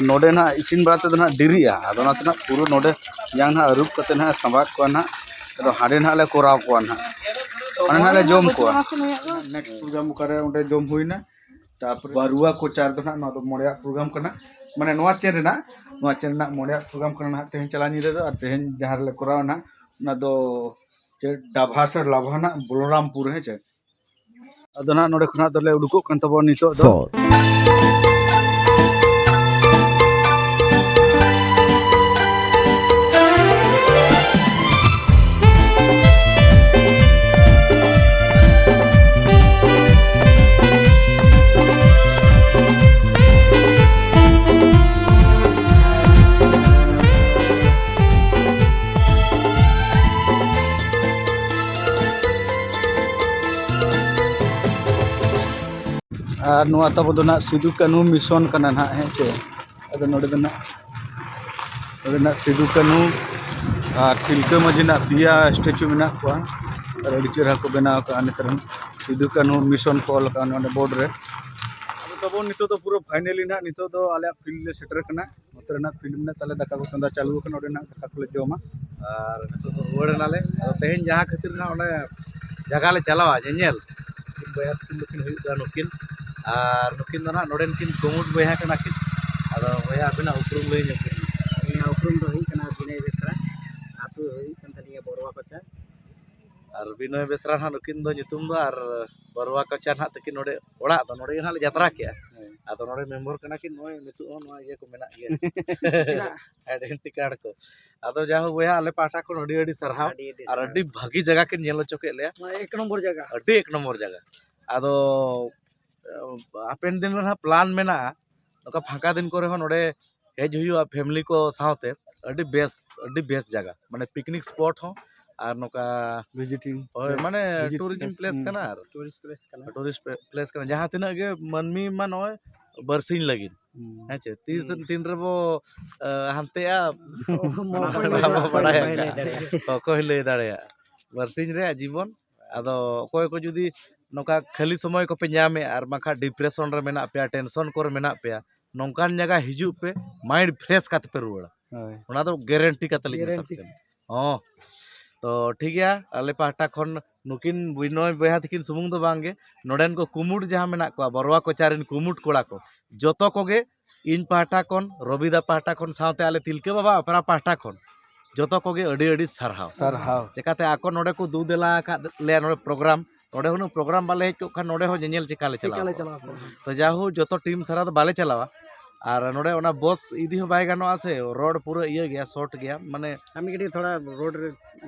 ᱱᱚᱰᱮ ᱱᱟᱦᱟᱜ ᱤᱥᱤᱱ ᱵᱟᱲᱟ ᱛᱮᱫᱚ ᱱᱟᱦᱟᱜ ᱫᱮᱨᱤᱜᱼᱟ᱾ ᱟᱫᱚ ᱚᱱᱟᱛᱮ ᱱᱟᱦᱟᱜ ᱯᱩᱨᱟᱹ ᱱᱚᱰᱮ ᱭᱟᱝ ᱱᱟᱦᱟᱜ ᱟᱹᱨᱩᱵ ᱠᱟᱛᱮ ᱱᱟᱦᱟᱜ ᱥᱟᱸᱵᱟᱫ ᱠᱚᱣᱟ ᱱᱟᱦᱟᱜ᱾ ᱟᱫᱚ ᱦᱟᱸᱰᱮ ᱱᱟᱦᱟᱜ ᱞᱮ ᱠᱚᱨᱟᱣ ᱠᱚᱣᱟ ᱱᱟᱦᱟᱜ᱾ ᱚᱸᱰᱮ ᱱᱟᱦᱟᱜ ᱞᱮ ᱡᱚᱢ ᱠᱚᱣᱟ᱾ ᱱᱮᱠᱥᱴ ᱯᱨᱳᱜᱨᱟᱢ ᱚᱠᱟᱨᱮ ᱚᱸᱰᱮ ᱡᱚᱢ ᱦᱩᱭᱱᱟ᱾ ᱛᱟᱨᱯᱚᱨᱮ ᱵᱟᱨᱩᱣᱟ ᱠᱚᱪᱟᱨ ᱫᱚ ᱱᱟᱦᱟᱜ ᱱᱚᱣᱟ ᱫᱚ ᱢᱚᱬᱮᱭᱟᱜ ᱯᱨᱳᱜᱨᱟᱢ ᱠᱟᱱᱟ᱾ ᱢᱟᱱᱮ ᱱᱚᱣᱟ ᱪᱮᱱ ᱨᱮᱱᱟᱜ, ᱱᱚᱣᱟ ᱪᱮᱱ ᱨᱮᱱᱟᱜ ᱢᱚᱬᱮᱭᱟᱜ ᱯᱨᱳᱜᱨᱟᱢ ᱠᱟᱱᱟ ᱱᱟᱦᱟᱜ ᱛᱮᱦᱮᱧ ᱪᱟᱞᱟᱣ ᱧᱤᱫᱟᱹ ᱫᱚ᱾ ᱟᱨ ᱛᱮᱦᱮᱧ ᱡᱟᱦᱟᱸ ᱨᱮᱞᱮ ᱠᱚᱨᱟᱣᱟ ᱱᱟᱦᱟᱜ, ᱚᱱᱟ ᱫᱚ ᱪᱮᱫ ᱰᱟᱵᱷᱟ ᱥᱮ ᱞᱟᱵᱷᱟ ᱱᱟᱦᱟᱜ ᱵᱚᱞᱚᱨᱟᱢᱯᱩᱨ, ᱦᱮᱸ ᱪᱮ? ᱟᱫᱚ ᱱᱟᱦᱟᱜ ᱱᱚᱰᱮ ᱠᱷᱚᱱᱟᱜ ᱫᱚᱞᱮ ᱩᱰᱩᱠᱚᱜ ᱠᱟᱱ ᱛᱟᱵᱚᱱᱟ ᱱᱤᱛᱚᱜ ᱫᱚ᱾ Four. ᱟᱨ ᱱᱚᱣᱟ ᱛᱟᱵᱚ ᱫᱚ ᱱᱟᱦᱟᱜ ᱥᱤᱫᱩ ᱠᱟᱹᱱᱦᱩ ᱢᱤᱥᱚᱱ ᱠᱟᱱᱟ ᱱᱟᱦᱟᱜ, ᱦᱮᱸ ᱪᱮ? ᱟᱫᱚ ᱱᱚᱰᱮ ᱫᱚ ᱱᱟᱦᱟᱜ, ᱱᱚᱰᱮ ᱱᱟᱦᱟᱜ ᱥᱤᱫᱩ ᱠᱟᱹᱱᱦᱩ ᱟᱨ ᱛᱤᱞᱠᱟᱹ ᱢᱟᱹᱡᱷᱤ ᱱᱟᱦᱟᱜ ᱯᱮᱭᱟ ᱥᱴᱮᱪᱩ ᱢᱮᱱᱟᱜ ᱠᱚᱣᱟ᱾ ᱟᱨ ᱟᱹᱰᱤ ᱪᱮᱦᱨᱟ ᱠᱚ ᱵᱮᱱᱟᱣ ᱟᱠᱟᱫᱼᱟ ᱱᱮᱛᱟᱨ ᱦᱚᱸ᱾ ᱥᱤᱫᱩ ᱠᱟᱹᱱᱦᱩ ᱢᱤᱥᱚᱱ ᱠᱚ ᱚᱞ ᱟᱠᱟᱫᱼᱟ ᱱᱚᱰᱮ ᱵᱳᱨᱰ ᱨᱮ᱾ ᱟᱫᱚ ᱛᱟᱵᱚᱱ ᱱᱤᱛᱚᱜ ᱫᱚ ᱯᱩᱨᱟᱹ ᱯᱷᱟᱭᱱᱟᱞᱤ ᱱᱟᱦᱟᱜ ᱱᱤᱛᱚᱜ ᱫᱚ ᱟᱞᱮᱭᱟᱜ ᱯᱷᱤᱞᱰ ᱞᱮ ᱥᱮᱴᱮᱨ ᱠᱟᱱᱟ᱾ ᱱᱚᱛᱮ ᱨᱮ ᱱᱟᱦᱟᱜ ᱯᱷᱤᱞᱰ ᱢᱮᱱᱟᱜ ᱛᱟᱞᱮ, ᱫᱟᱠᱟ ᱠᱚ ᱪᱚᱸᱫᱟ ᱪᱟᱹᱞᱩ ᱟᱠᱟᱱᱟ, ᱚᱸᱰᱮ ᱱᱟᱦᱟᱜ ᱫᱟᱠᱟ ᱠᱚᱞᱮ ᱡᱚᱢᱟ᱾ ᱟᱨ ᱱᱤᱛᱚᱜ ᱫᱚ ᱨᱩᱣᱟᱹᱲ ᱮᱱᱟᱞᱮ᱾ ᱟᱫᱚ ᱛᱮᱦᱮᱧ ᱡᱟᱦᱟᱸ ᱠᱷᱟᱹᱛᱤᱨ ᱱᱟᱦᱟᱜ ᱚᱸᱰᱮ ᱡᱟᱭᱜᱟ ᱞᱮ ᱪᱟᱞᱟᱣᱟ ᱧᱮᱧᱮᱞ, ᱩᱱᱠᱤᱱ ᱵᱚᱭᱦᱟ ᱛᱟᱹᱠᱤᱱ ᱫᱚᱠᱤᱱ ᱦᱩᱭᱩᱜ ᱠᱟᱱᱟ ᱱᱩᱠᱤᱱ, ᱟᱨ ᱱᱩᱠᱤᱱ ᱫᱚ ᱱᱟᱦᱟᱜ ᱱᱚᱰᱮᱱ ᱠᱤᱱ ᱜᱩᱢᱩᱴ ᱵᱚᱭᱦᱟ ᱠᱟᱱᱟ ᱠᱤᱱ᱾ ᱟᱫᱚ ᱵᱚᱭᱦᱟ, ᱟᱹᱵᱤᱱᱟᱜ ᱩᱯᱨᱩᱢ ᱞᱟᱹᱭ ᱧᱚᱜ ᱵᱤᱱ᱾ ᱟᱹᱞᱤᱧᱟᱜ ᱩᱯᱨᱩᱢ ᱫᱚ ᱦᱩᱭᱩᱜ ᱠᱟᱱᱟ ᱵᱤᱱᱚᱭ ᱵᱮᱥᱨᱟ, ᱟᱹᱛᱩ ᱦᱩᱭᱩᱜ ᱠᱟᱱ ᱛᱟᱹᱞᱤᱧᱟ ᱵᱚᱨᱣᱟ ᱠᱚᱪᱟ᱾ ᱟᱨ ᱵᱤᱱᱚᱭ ᱵᱮᱥᱨᱟ ᱱᱟᱦᱟᱜ ᱱᱩᱠᱤᱱ ᱫᱚ ᱧᱩᱛᱩᱢ ᱫᱚ, ᱟᱨ ᱵᱚᱨᱣᱟ ᱠᱚᱪᱟ ᱱᱟᱦᱟᱜ ᱛᱟᱹᱠᱤᱱ ᱱᱚᱰᱮ ᱚᱲᱟᱜ ᱫᱚ, ᱱᱚᱰᱮ ᱜᱮ ᱱᱟᱦᱟᱜ ᱞᱮ ᱡᱟᱛᱨᱟ ᱠᱮᱜᱼᱟ᱾ ᱦᱮᱸ᱾ ᱟᱫᱚ ᱱᱚᱰᱮ ᱢᱮᱢᱵᱚᱨ ᱠᱟᱱᱟ ᱠᱤᱱ, ᱱᱚᱜᱼᱚᱭ ᱱᱤᱛᱚᱜ ᱦᱚᱸ ᱱᱚᱣᱟ ᱤᱭᱟᱹ ᱠᱚ ᱢᱮᱱᱟᱜ ᱜᱮᱭᱟ᱾ ᱟᱭᱰᱮᱱᱴᱤ ᱠᱟᱨᱰ ᱠᱚ᱾ ᱟᱫᱚ ᱡᱟ ᱦᱳᱠ ᱵᱚᱭᱦᱟ, ᱟᱞᱮ ᱯᱟᱦᱴᱟ ᱠᱷᱚᱱ ᱟᱹᱰᱤ ᱟᱹᱰᱤ ᱥᱟᱨᱦᱟᱣ᱾ ᱟᱹᱰᱤ ᱟᱹᱰᱤ ᱟᱨ ᱥᱟᱨᱦᱟᱣ᱾ ᱟᱹᱰᱤ ᱵᱷᱟᱹᱜᱤ ᱡᱟᱭᱜᱟ ᱠᱤᱱ ᱧᱮᱞ ᱦᱚᱪᱚ ᱠᱮᱫ ᱞᱮᱭᱟ᱾ ᱱᱚᱣᱟ ᱮᱠ ᱱᱚᱢᱵᱚᱨ ᱡᱟᱭᱜᱟ᱾ ᱟᱹᱰᱤ ᱮᱠ ᱱᱚᱢᱵᱚᱨ ᱡᱟᱭᱜᱟ᱾ ᱟᱫᱚ, ᱮ, ᱦᱟᱯᱮᱱ ᱫᱤᱱ ᱨᱮ ᱱᱟᱦᱟᱜ ᱯᱞᱟᱱ ᱢᱮᱱᱟᱜᱼᱟ, ᱱᱚᱝᱠᱟ ᱯᱷᱟᱸᱠᱟ ᱫᱤᱱ ᱠᱚᱨᱮ ᱦᱚᱸ ᱱᱚᱰᱮ ᱦᱮᱡ ᱦᱩᱭᱩᱜᱼᱟ ᱯᱷᱮᱢᱤᱞᱤ ᱠᱚ ᱥᱟᱶᱛᱮ᱾ ᱟᱹᱰᱤ ᱵᱮᱥ, ᱟᱹᱰᱤ ᱵᱮᱥ ᱡᱟᱭᱜᱟ, ᱢᱟᱱᱮ ᱯᱤᱠᱱᱤᱠ ᱥᱯᱚᱴ ᱦᱚᱸ ᱟᱨ ᱱᱚᱝᱠᱟ ᱵᱷᱤᱡᱤᱴᱤᱝ ᱦᱳᱭ, ᱯᱞᱮᱥ᱾ ᱢᱟᱱᱮ ᱵᱷᱤᱡᱤᱴ ᱴᱩᱨᱤᱡᱚᱢ ᱯᱞᱮᱥ, ᱯᱞᱮᱥ ᱦᱩᱸ᱾ ᱠᱟᱱᱟ ᱟᱨ ᱴᱩᱨᱤᱥᱴ ᱯᱞᱮᱥ ᱠᱟᱱᱟ᱾ ᱴᱩᱨᱤᱥᱴ ᱯᱮ-, ᱯᱞᱮᱥ ᱠᱟᱱᱟ, ᱡᱟᱦᱟᱸ ᱛᱤᱱᱟᱹᱜ ᱜᱮ ᱢᱟᱹᱱᱢᱤ ᱢᱟ ᱱᱚᱜᱼᱚᱭ ᱵᱟᱨᱥᱤᱧ ᱞᱟᱹᱜᱤᱫ᱾ ᱦᱩᱸ᱾ ᱦᱮᱸ ᱪᱮ? ᱛᱤᱥ ᱦᱩᱸ᱾ ᱛᱤᱱ ᱨᱮᱵᱚ, ᱮ, ᱦᱟᱱᱛᱮᱜᱼᱟ, ᱚᱦᱚ ᱚᱱᱟ ᱠᱚ ᱵᱟᱵᱚ ᱞᱟᱹᱭ ᱵᱟᱲᱟᱭᱟ᱾ ᱫᱟᱲᱮᱭᱟᱜᱼᱟ᱾ ᱵᱟᱵᱚ ᱵᱟᱲᱟᱭᱟ᱾ ᱚᱠᱚᱭ ᱞᱟᱹᱭ ᱫᱟᱲᱮᱭᱟᱜᱼᱟ? ᱵᱟᱨᱥᱤᱧ ᱨᱮᱭᱟᱜ ᱡᱤᱵᱚᱱ᱾ ᱟᱫᱚ ᱚᱠᱚᱭ ᱠᱚ ᱡᱩᱫᱤ ᱱᱚᱝᱠᱟ ᱠᱷᱟᱹᱞᱤ ᱥᱚᱢᱚᱭ ᱠᱚᱯᱮ ᱧᱟᱢᱮᱫᱼᱟ ᱟᱨ ᱵᱟᱝᱠᱷᱟᱱ ᱰᱤᱯᱨᱮᱥᱚᱱ ᱨᱮ ᱢᱮᱱᱟᱜ ᱯᱮᱭᱟ, ᱴᱮᱱᱥᱚᱱ ᱠᱚᱨᱮ ᱢᱮᱱᱟᱜ ᱯᱮᱭᱟ, ᱱᱚᱝᱠᱟᱱ ᱡᱟᱭᱜᱟ ᱦᱤᱡᱩᱜ ᱯᱮ, ᱢᱟᱭᱤᱱᱰ ᱯᱷᱨᱮᱥ ᱠᱟᱛᱮ ᱯᱮ ᱨᱩᱣᱟᱹᱲᱟ᱾ ᱦᱳᱭ᱾ ᱚᱱᱟ ᱫᱚ ᱜᱮᱨᱮᱱᱴᱤ ᱠᱟᱛᱮ ᱞᱤᱧ ᱢᱮᱛᱟ ᱯᱮ ᱠᱟᱱᱟ᱾ ᱦᱚᱸ᱾ ᱛᱚ ᱴᱷᱤᱠ ᱜᱮᱭᱟ, ᱟᱞᱮ ᱯᱟᱦᱴᱟ ᱠᱷᱚᱱ ᱱᱩᱠᱤᱱ ᱵᱤᱱᱚᱭ ᱵᱚᱭᱦᱟ ᱛᱟᱹᱠᱤᱱ ᱥᱩᱢᱩᱝ ᱫᱚ ᱵᱟᱝ ᱜᱮ, ᱱᱚᱰᱮᱱ ᱠᱚ ᱠᱩᱢᱩᱴ ᱡᱟᱦᱟᱸ ᱢᱮᱱᱟᱜ ᱠᱚᱣᱟ, ᱵᱚᱨᱣᱟ ᱠᱚᱪᱟ ᱨᱮᱱ ᱠᱩᱢᱩᱴ ᱠᱚᱲᱟ ᱠᱚ, ᱡᱚᱛᱚ ᱠᱚᱜᱮ ᱤᱧ ᱯᱟᱦᱴᱟ ᱠᱷᱚᱱ, ᱨᱚᱵᱤᱫᱟ ᱯᱟᱦᱴᱟ ᱠᱷᱚᱱ, ᱥᱟᱶᱛᱮ ᱟᱞᱮ ᱛᱤᱞᱠᱟᱹ ᱵᱟᱵᱟ ᱚᱯᱮᱨᱟ ᱯᱟᱦᱴᱟ ᱠᱷᱚᱱ ᱡᱚᱛᱚ ᱠᱚᱜᱮ ᱟᱹᱰᱤ ᱟᱹᱰᱤ ᱥᱟᱨᱦᱟᱣ᱾ ᱥᱟᱨᱦᱟᱣ᱾ ᱪᱮᱠᱟᱛᱮ ᱟᱠᱚ ᱱᱚᱰᱮ ᱠᱚ ᱫᱩ ᱫᱮᱞᱟ ᱟᱠᱟᱫ ᱞᱮᱭᱟ ᱱᱚᱰᱮ ᱯᱨᱳᱜᱨᱟᱢ, ᱱᱚᱰᱮ ᱦᱩᱱᱟᱹᱝ ᱯᱨᱳᱜᱨᱟᱢ ᱵᱟᱞᱮ ᱦᱮᱡ ᱠᱚᱜ ᱠᱷᱟᱱ ᱱᱚᱰᱮ ᱦᱚᱸ ᱧᱮᱧᱮᱞ ᱪᱮᱠᱟ ᱞᱮ ᱪᱟᱞᱟᱣ ᱪᱮᱠᱟ ᱞᱮ ᱠᱚᱜᱼᱟ? ᱪᱟᱞᱟᱣ ᱠᱚᱜᱼᱟ? ᱛᱚ ᱡᱟᱦᱳ ᱡᱚᱛᱚ ᱴᱤᱢ ᱥᱟᱨᱟ ᱫᱚ ᱵᱟᱞᱮ ᱪᱟᱞᱟᱣᱟ, ᱟᱨ ᱱᱚᱰᱮ ᱚᱱᱟ ᱵᱚᱥ ᱤᱫᱤ ᱦᱚᱸ ᱵᱟᱭ ᱜᱟᱱᱚᱜᱼᱟ ᱥᱮ, ᱨᱳᱰ ᱯᱩᱨᱟᱹ ᱤᱭᱟᱹ ᱜᱮᱭᱟ, ᱥᱚᱨᱴ ᱜᱮᱭᱟ, ᱢᱟᱱᱮ ᱟᱢ ᱠᱟᱹᱴᱤᱡ ᱛᱷᱚᱲᱟ ᱨᱳᱰ ᱨᱮ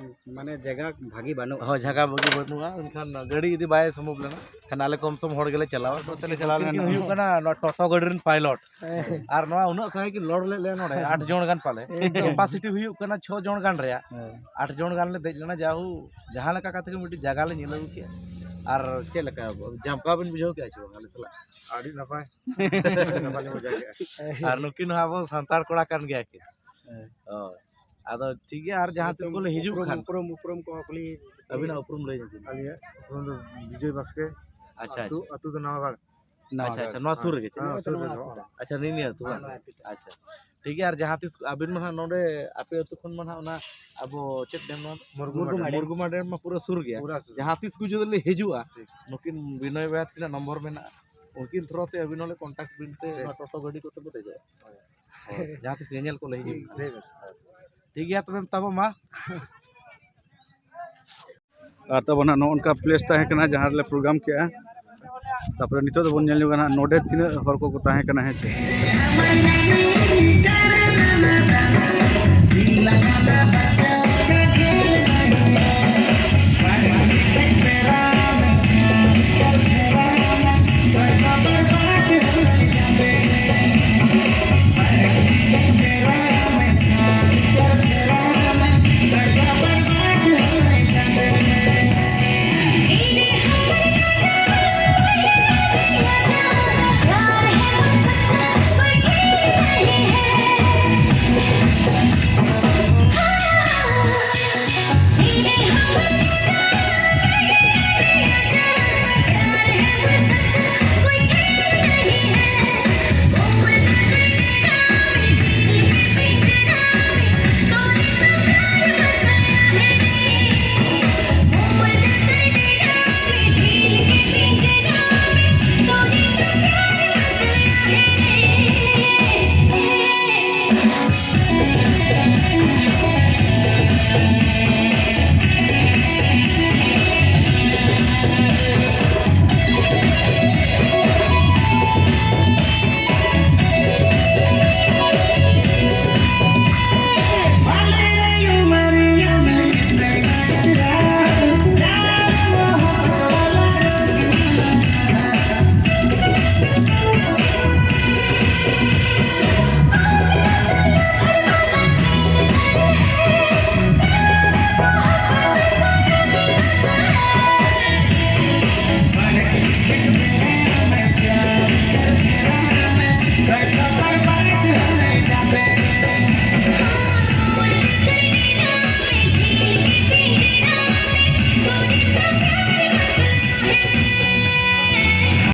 ᱢᱟᱱᱮ ᱡᱟᱭᱜᱟ ᱵᱷᱟᱹᱜᱤ ᱵᱟᱹᱱᱩᱜᱼᱟ᱾ ᱦᱳᱭ, ᱡᱟᱭᱜᱟ ᱵᱷᱟᱹᱜᱤ ᱵᱟᱹᱱᱩᱜᱼᱟ, ᱮᱱᱠᱷᱟᱱ ᱜᱟᱹᱰᱤ ᱤᱫᱤ ᱵᱟᱭ ᱥᱚᱢᱵᱷᱚᱵ ᱞᱮᱱᱟ, ᱠᱷᱟᱱ ᱟᱞᱮ ᱠᱚᱢ ᱥᱚᱢ ᱦᱚᱲ ᱜᱮᱞᱮ ᱪᱟᱞᱟᱣᱟ᱾ ᱱᱚᱛᱮ ᱞᱮ ᱪᱟᱞᱟᱣ ᱩᱱᱠᱤᱱ ᱞᱮᱱᱟ᱾ ᱠᱤᱱ ᱦᱩᱭᱩᱜ ᱠᱟᱱᱟ ᱱᱚᱣᱟ ᱴᱳᱴᱳ ᱜᱟᱹᱰᱤ ᱨᱮᱱ ᱯᱟᱭᱞᱚᱴ, ᱦᱮᱸ᱾ ᱟᱨ ᱱᱚᱣᱟ ᱩᱱᱟᱹᱜ ᱥᱟᱸᱜᱮ ᱠᱤᱱ ᱞᱳᱰ ᱞᱮᱫ ᱞᱮᱭᱟ ᱱᱚᱰᱮ ᱟᱴ ᱡᱚᱱ ᱜᱟᱱ ᱯᱟᱞᱮ, ᱮᱠᱫᱚᱢ᱾ ᱠᱮᱯᱟᱥᱤᱴᱤ ᱦᱩᱭᱩᱜ ᱠᱟᱱᱟ ᱪᱷᱚ ᱡᱚᱱ ᱜᱟᱱ ᱨᱮᱭᱟᱜ, ᱦᱮᱸ᱾ ᱟᱴ ᱡᱚᱱ ᱜᱟᱱ ᱞᱮ ᱫᱮᱡ ᱞᱮᱱᱟ᱾ ᱡᱟᱦᱳ ᱡᱟᱦᱟᱸ ᱞᱮᱠᱟ ᱠᱟᱛᱮ ᱜᱮ ᱢᱤᱫᱴᱤᱡ ᱡᱟᱭᱜᱟ ᱞᱮ ᱧᱮᱞ ᱟᱹᱜᱩ ᱠᱮᱜᱼᱟ᱾ ᱟᱨ ᱪᱮᱫ ᱞᱮᱠᱟ ᱡᱟᱢᱯᱟ ᱵᱤᱱ ᱵᱩᱡᱷᱟᱹᱣ ᱠᱮᱜᱼᱟ ᱪᱮ ᱵᱟᱝ ᱟᱞᱮ ᱥᱟᱞᱟᱜ? ᱟᱹᱰᱤ ᱱᱟᱯᱟᱭ᱾ ᱟᱹᱰᱤ ᱱᱟᱯᱟᱭ ᱞᱮ ᱢᱚᱡᱟ ᱠᱮᱜᱼᱟ᱾ ᱟᱨ ᱱᱩᱠᱤᱱ ᱦᱚᱸ ᱟᱵᱚ ᱥᱟᱱᱛᱟᱲ ᱠᱚᱲᱟ ᱠᱟᱱ ᱜᱮᱭᱟ ᱠᱤᱱ᱾ ᱦᱮᱸ᱾ ᱦᱳᱭ᱾ ᱟᱫᱚ ᱴᱷᱤᱠ ᱜᱮᱭᱟ, ᱟᱨ ᱡᱟᱦᱟᱸ ᱛᱤᱥ ᱠᱚᱞᱮ ᱦᱤᱡᱩᱜ ᱩᱯᱨᱩᱢ, ᱠᱷᱟᱱ᱾ ᱩᱯᱨᱩᱢ, ᱩᱯᱨᱩᱢ ᱠᱚᱦᱚᱸ ᱠᱩᱞᱤ᱾ ᱟᱹᱵᱤᱱᱟᱜ ᱩᱯᱨᱩᱢ ᱞᱟᱹᱭ ᱧᱚᱜ ᱵᱤᱱ᱾ ᱟᱹᱞᱤᱧᱟᱜ ᱩᱯᱨᱩᱢ ᱫᱚ ᱵᱤᱡᱚᱭ ᱵᱟᱥᱠᱮ᱾ ᱟᱪᱪᱷᱟ, ᱟᱹᱛᱩ, ᱟᱪᱪᱷᱟ᱾ ᱟᱹᱛᱩ ᱫᱚ ᱱᱟᱣᱟᱜᱟᱲ᱾ ᱟᱪᱪᱷᱟ, ᱟᱪᱪᱷᱟ, ᱱᱚᱣᱟ ᱥᱩᱨ ᱨᱮᱜᱮ ᱪᱮ? ᱦᱮᱸ, ᱥᱩᱨ ᱨᱮᱜᱮ᱾ ᱟᱪᱪᱷᱟ, ᱱᱤᱭᱟᱹ ᱟᱹᱛᱩ ᱵᱟᱝ? ᱦᱮᱸ, ᱱᱚᱣᱟ ᱟᱹᱛᱩ᱾ ᱟᱪᱪᱷᱟ᱾ ᱴᱷᱤᱠ ᱜᱮᱭᱟ, ᱟᱨ ᱡᱟᱦᱟᱸ ᱛᱤᱥ ᱟᱹᱵᱤᱱ ᱢᱟ ᱦᱟᱸᱜ ᱱᱚᱰᱮ ᱟᱯᱮ ᱟᱹᱛᱩ ᱠᱷᱚᱱ ᱢᱟ ᱦᱟᱸᱜ ᱚᱱᱟ ᱟᱵᱚ ᱪᱮᱫ ᱰᱮᱢ ᱱᱚᱣᱟ ᱫᱚ? ᱢᱩᱨᱜᱩᱢᱟ ᱰᱮᱢ᱾ ᱢᱩᱨᱜᱩᱢᱟ ᱰᱮᱢ ᱢᱟ ᱯᱩᱨᱟᱹ ᱥᱩᱨ ᱜᱮᱭᱟ᱾ ᱯᱩᱨᱟᱹ ᱥᱩᱨ᱾ ᱡᱟᱦᱟᱸ ᱛᱤᱥ ᱠᱚ ᱡᱩᱫᱤ ᱞᱮ ᱦᱤᱡᱩᱜᱼᱟ, ᱴᱷᱤᱠ᱾ ᱱᱩᱠᱤᱱ ᱵᱤᱱᱚᱭ ᱵᱚᱭᱦᱟ ᱛᱟᱹᱠᱤᱱᱟᱜ ᱱᱚᱢᱵᱚᱨ ᱢᱮᱱᱟᱜᱼᱟ, ᱩᱱᱠᱤᱱ ᱛᱷᱨᱩ ᱛᱮ ᱟᱹᱵᱤᱱ ᱦᱚᱸᱞᱮ ᱠᱚᱱᱴᱟᱠᱴ ᱵᱤᱱ ᱛᱮ, ᱴᱷᱤᱠ᱾ ᱱᱚᱣᱟ ᱴᱳᱴᱳ ᱜᱟᱹᱰᱤ ᱠᱚᱛᱮ ᱵᱚ ᱫᱮᱡᱚᱜᱼᱟ᱾ ᱦᱳᱭ᱾ ᱦᱳᱭ, ᱡᱟᱦᱟᱸ ᱛᱤᱥ ᱧᱮᱧᱮᱞ ᱠᱚᱞᱮ ᱦᱤᱡᱩᱜᱼᱟ᱾ ᱴᱷᱤᱠ ᱟᱪᱷᱮ᱾ ᱴᱷᱤᱠ ᱜᱮᱭᱟ ᱛᱚᱵᱮ, ᱛᱟᱵᱚ ᱢᱟ᱾ ᱟᱨ ᱛᱟᱵᱚ ᱱᱟᱜ ᱱᱚᱜᱼᱚ ᱱᱚᱝᱠᱟ ᱯᱞᱮᱥ ᱛᱟᱦᱮᱸ ᱠᱟᱱᱟ ᱡᱟᱦᱟᱸ ᱨᱮᱞᱮ ᱯᱨᱳᱜᱨᱟᱢ ᱠᱮᱜᱼᱟ᱾ ᱛᱟᱯᱚᱨᱮ ᱱᱤᱛᱚᱜ ᱫᱚᱵᱚᱱ ᱧᱮᱞ ᱧᱚᱜᱟ ᱱᱟᱜ ᱱᱚᱰᱮ ᱛᱤᱱᱟᱹᱜ ᱦᱚᱲ ᱠᱚᱠᱚ ᱛᱟᱦᱮᱸ ᱠᱟᱱᱟ, ᱦᱮᱸ ᱪᱮ᱾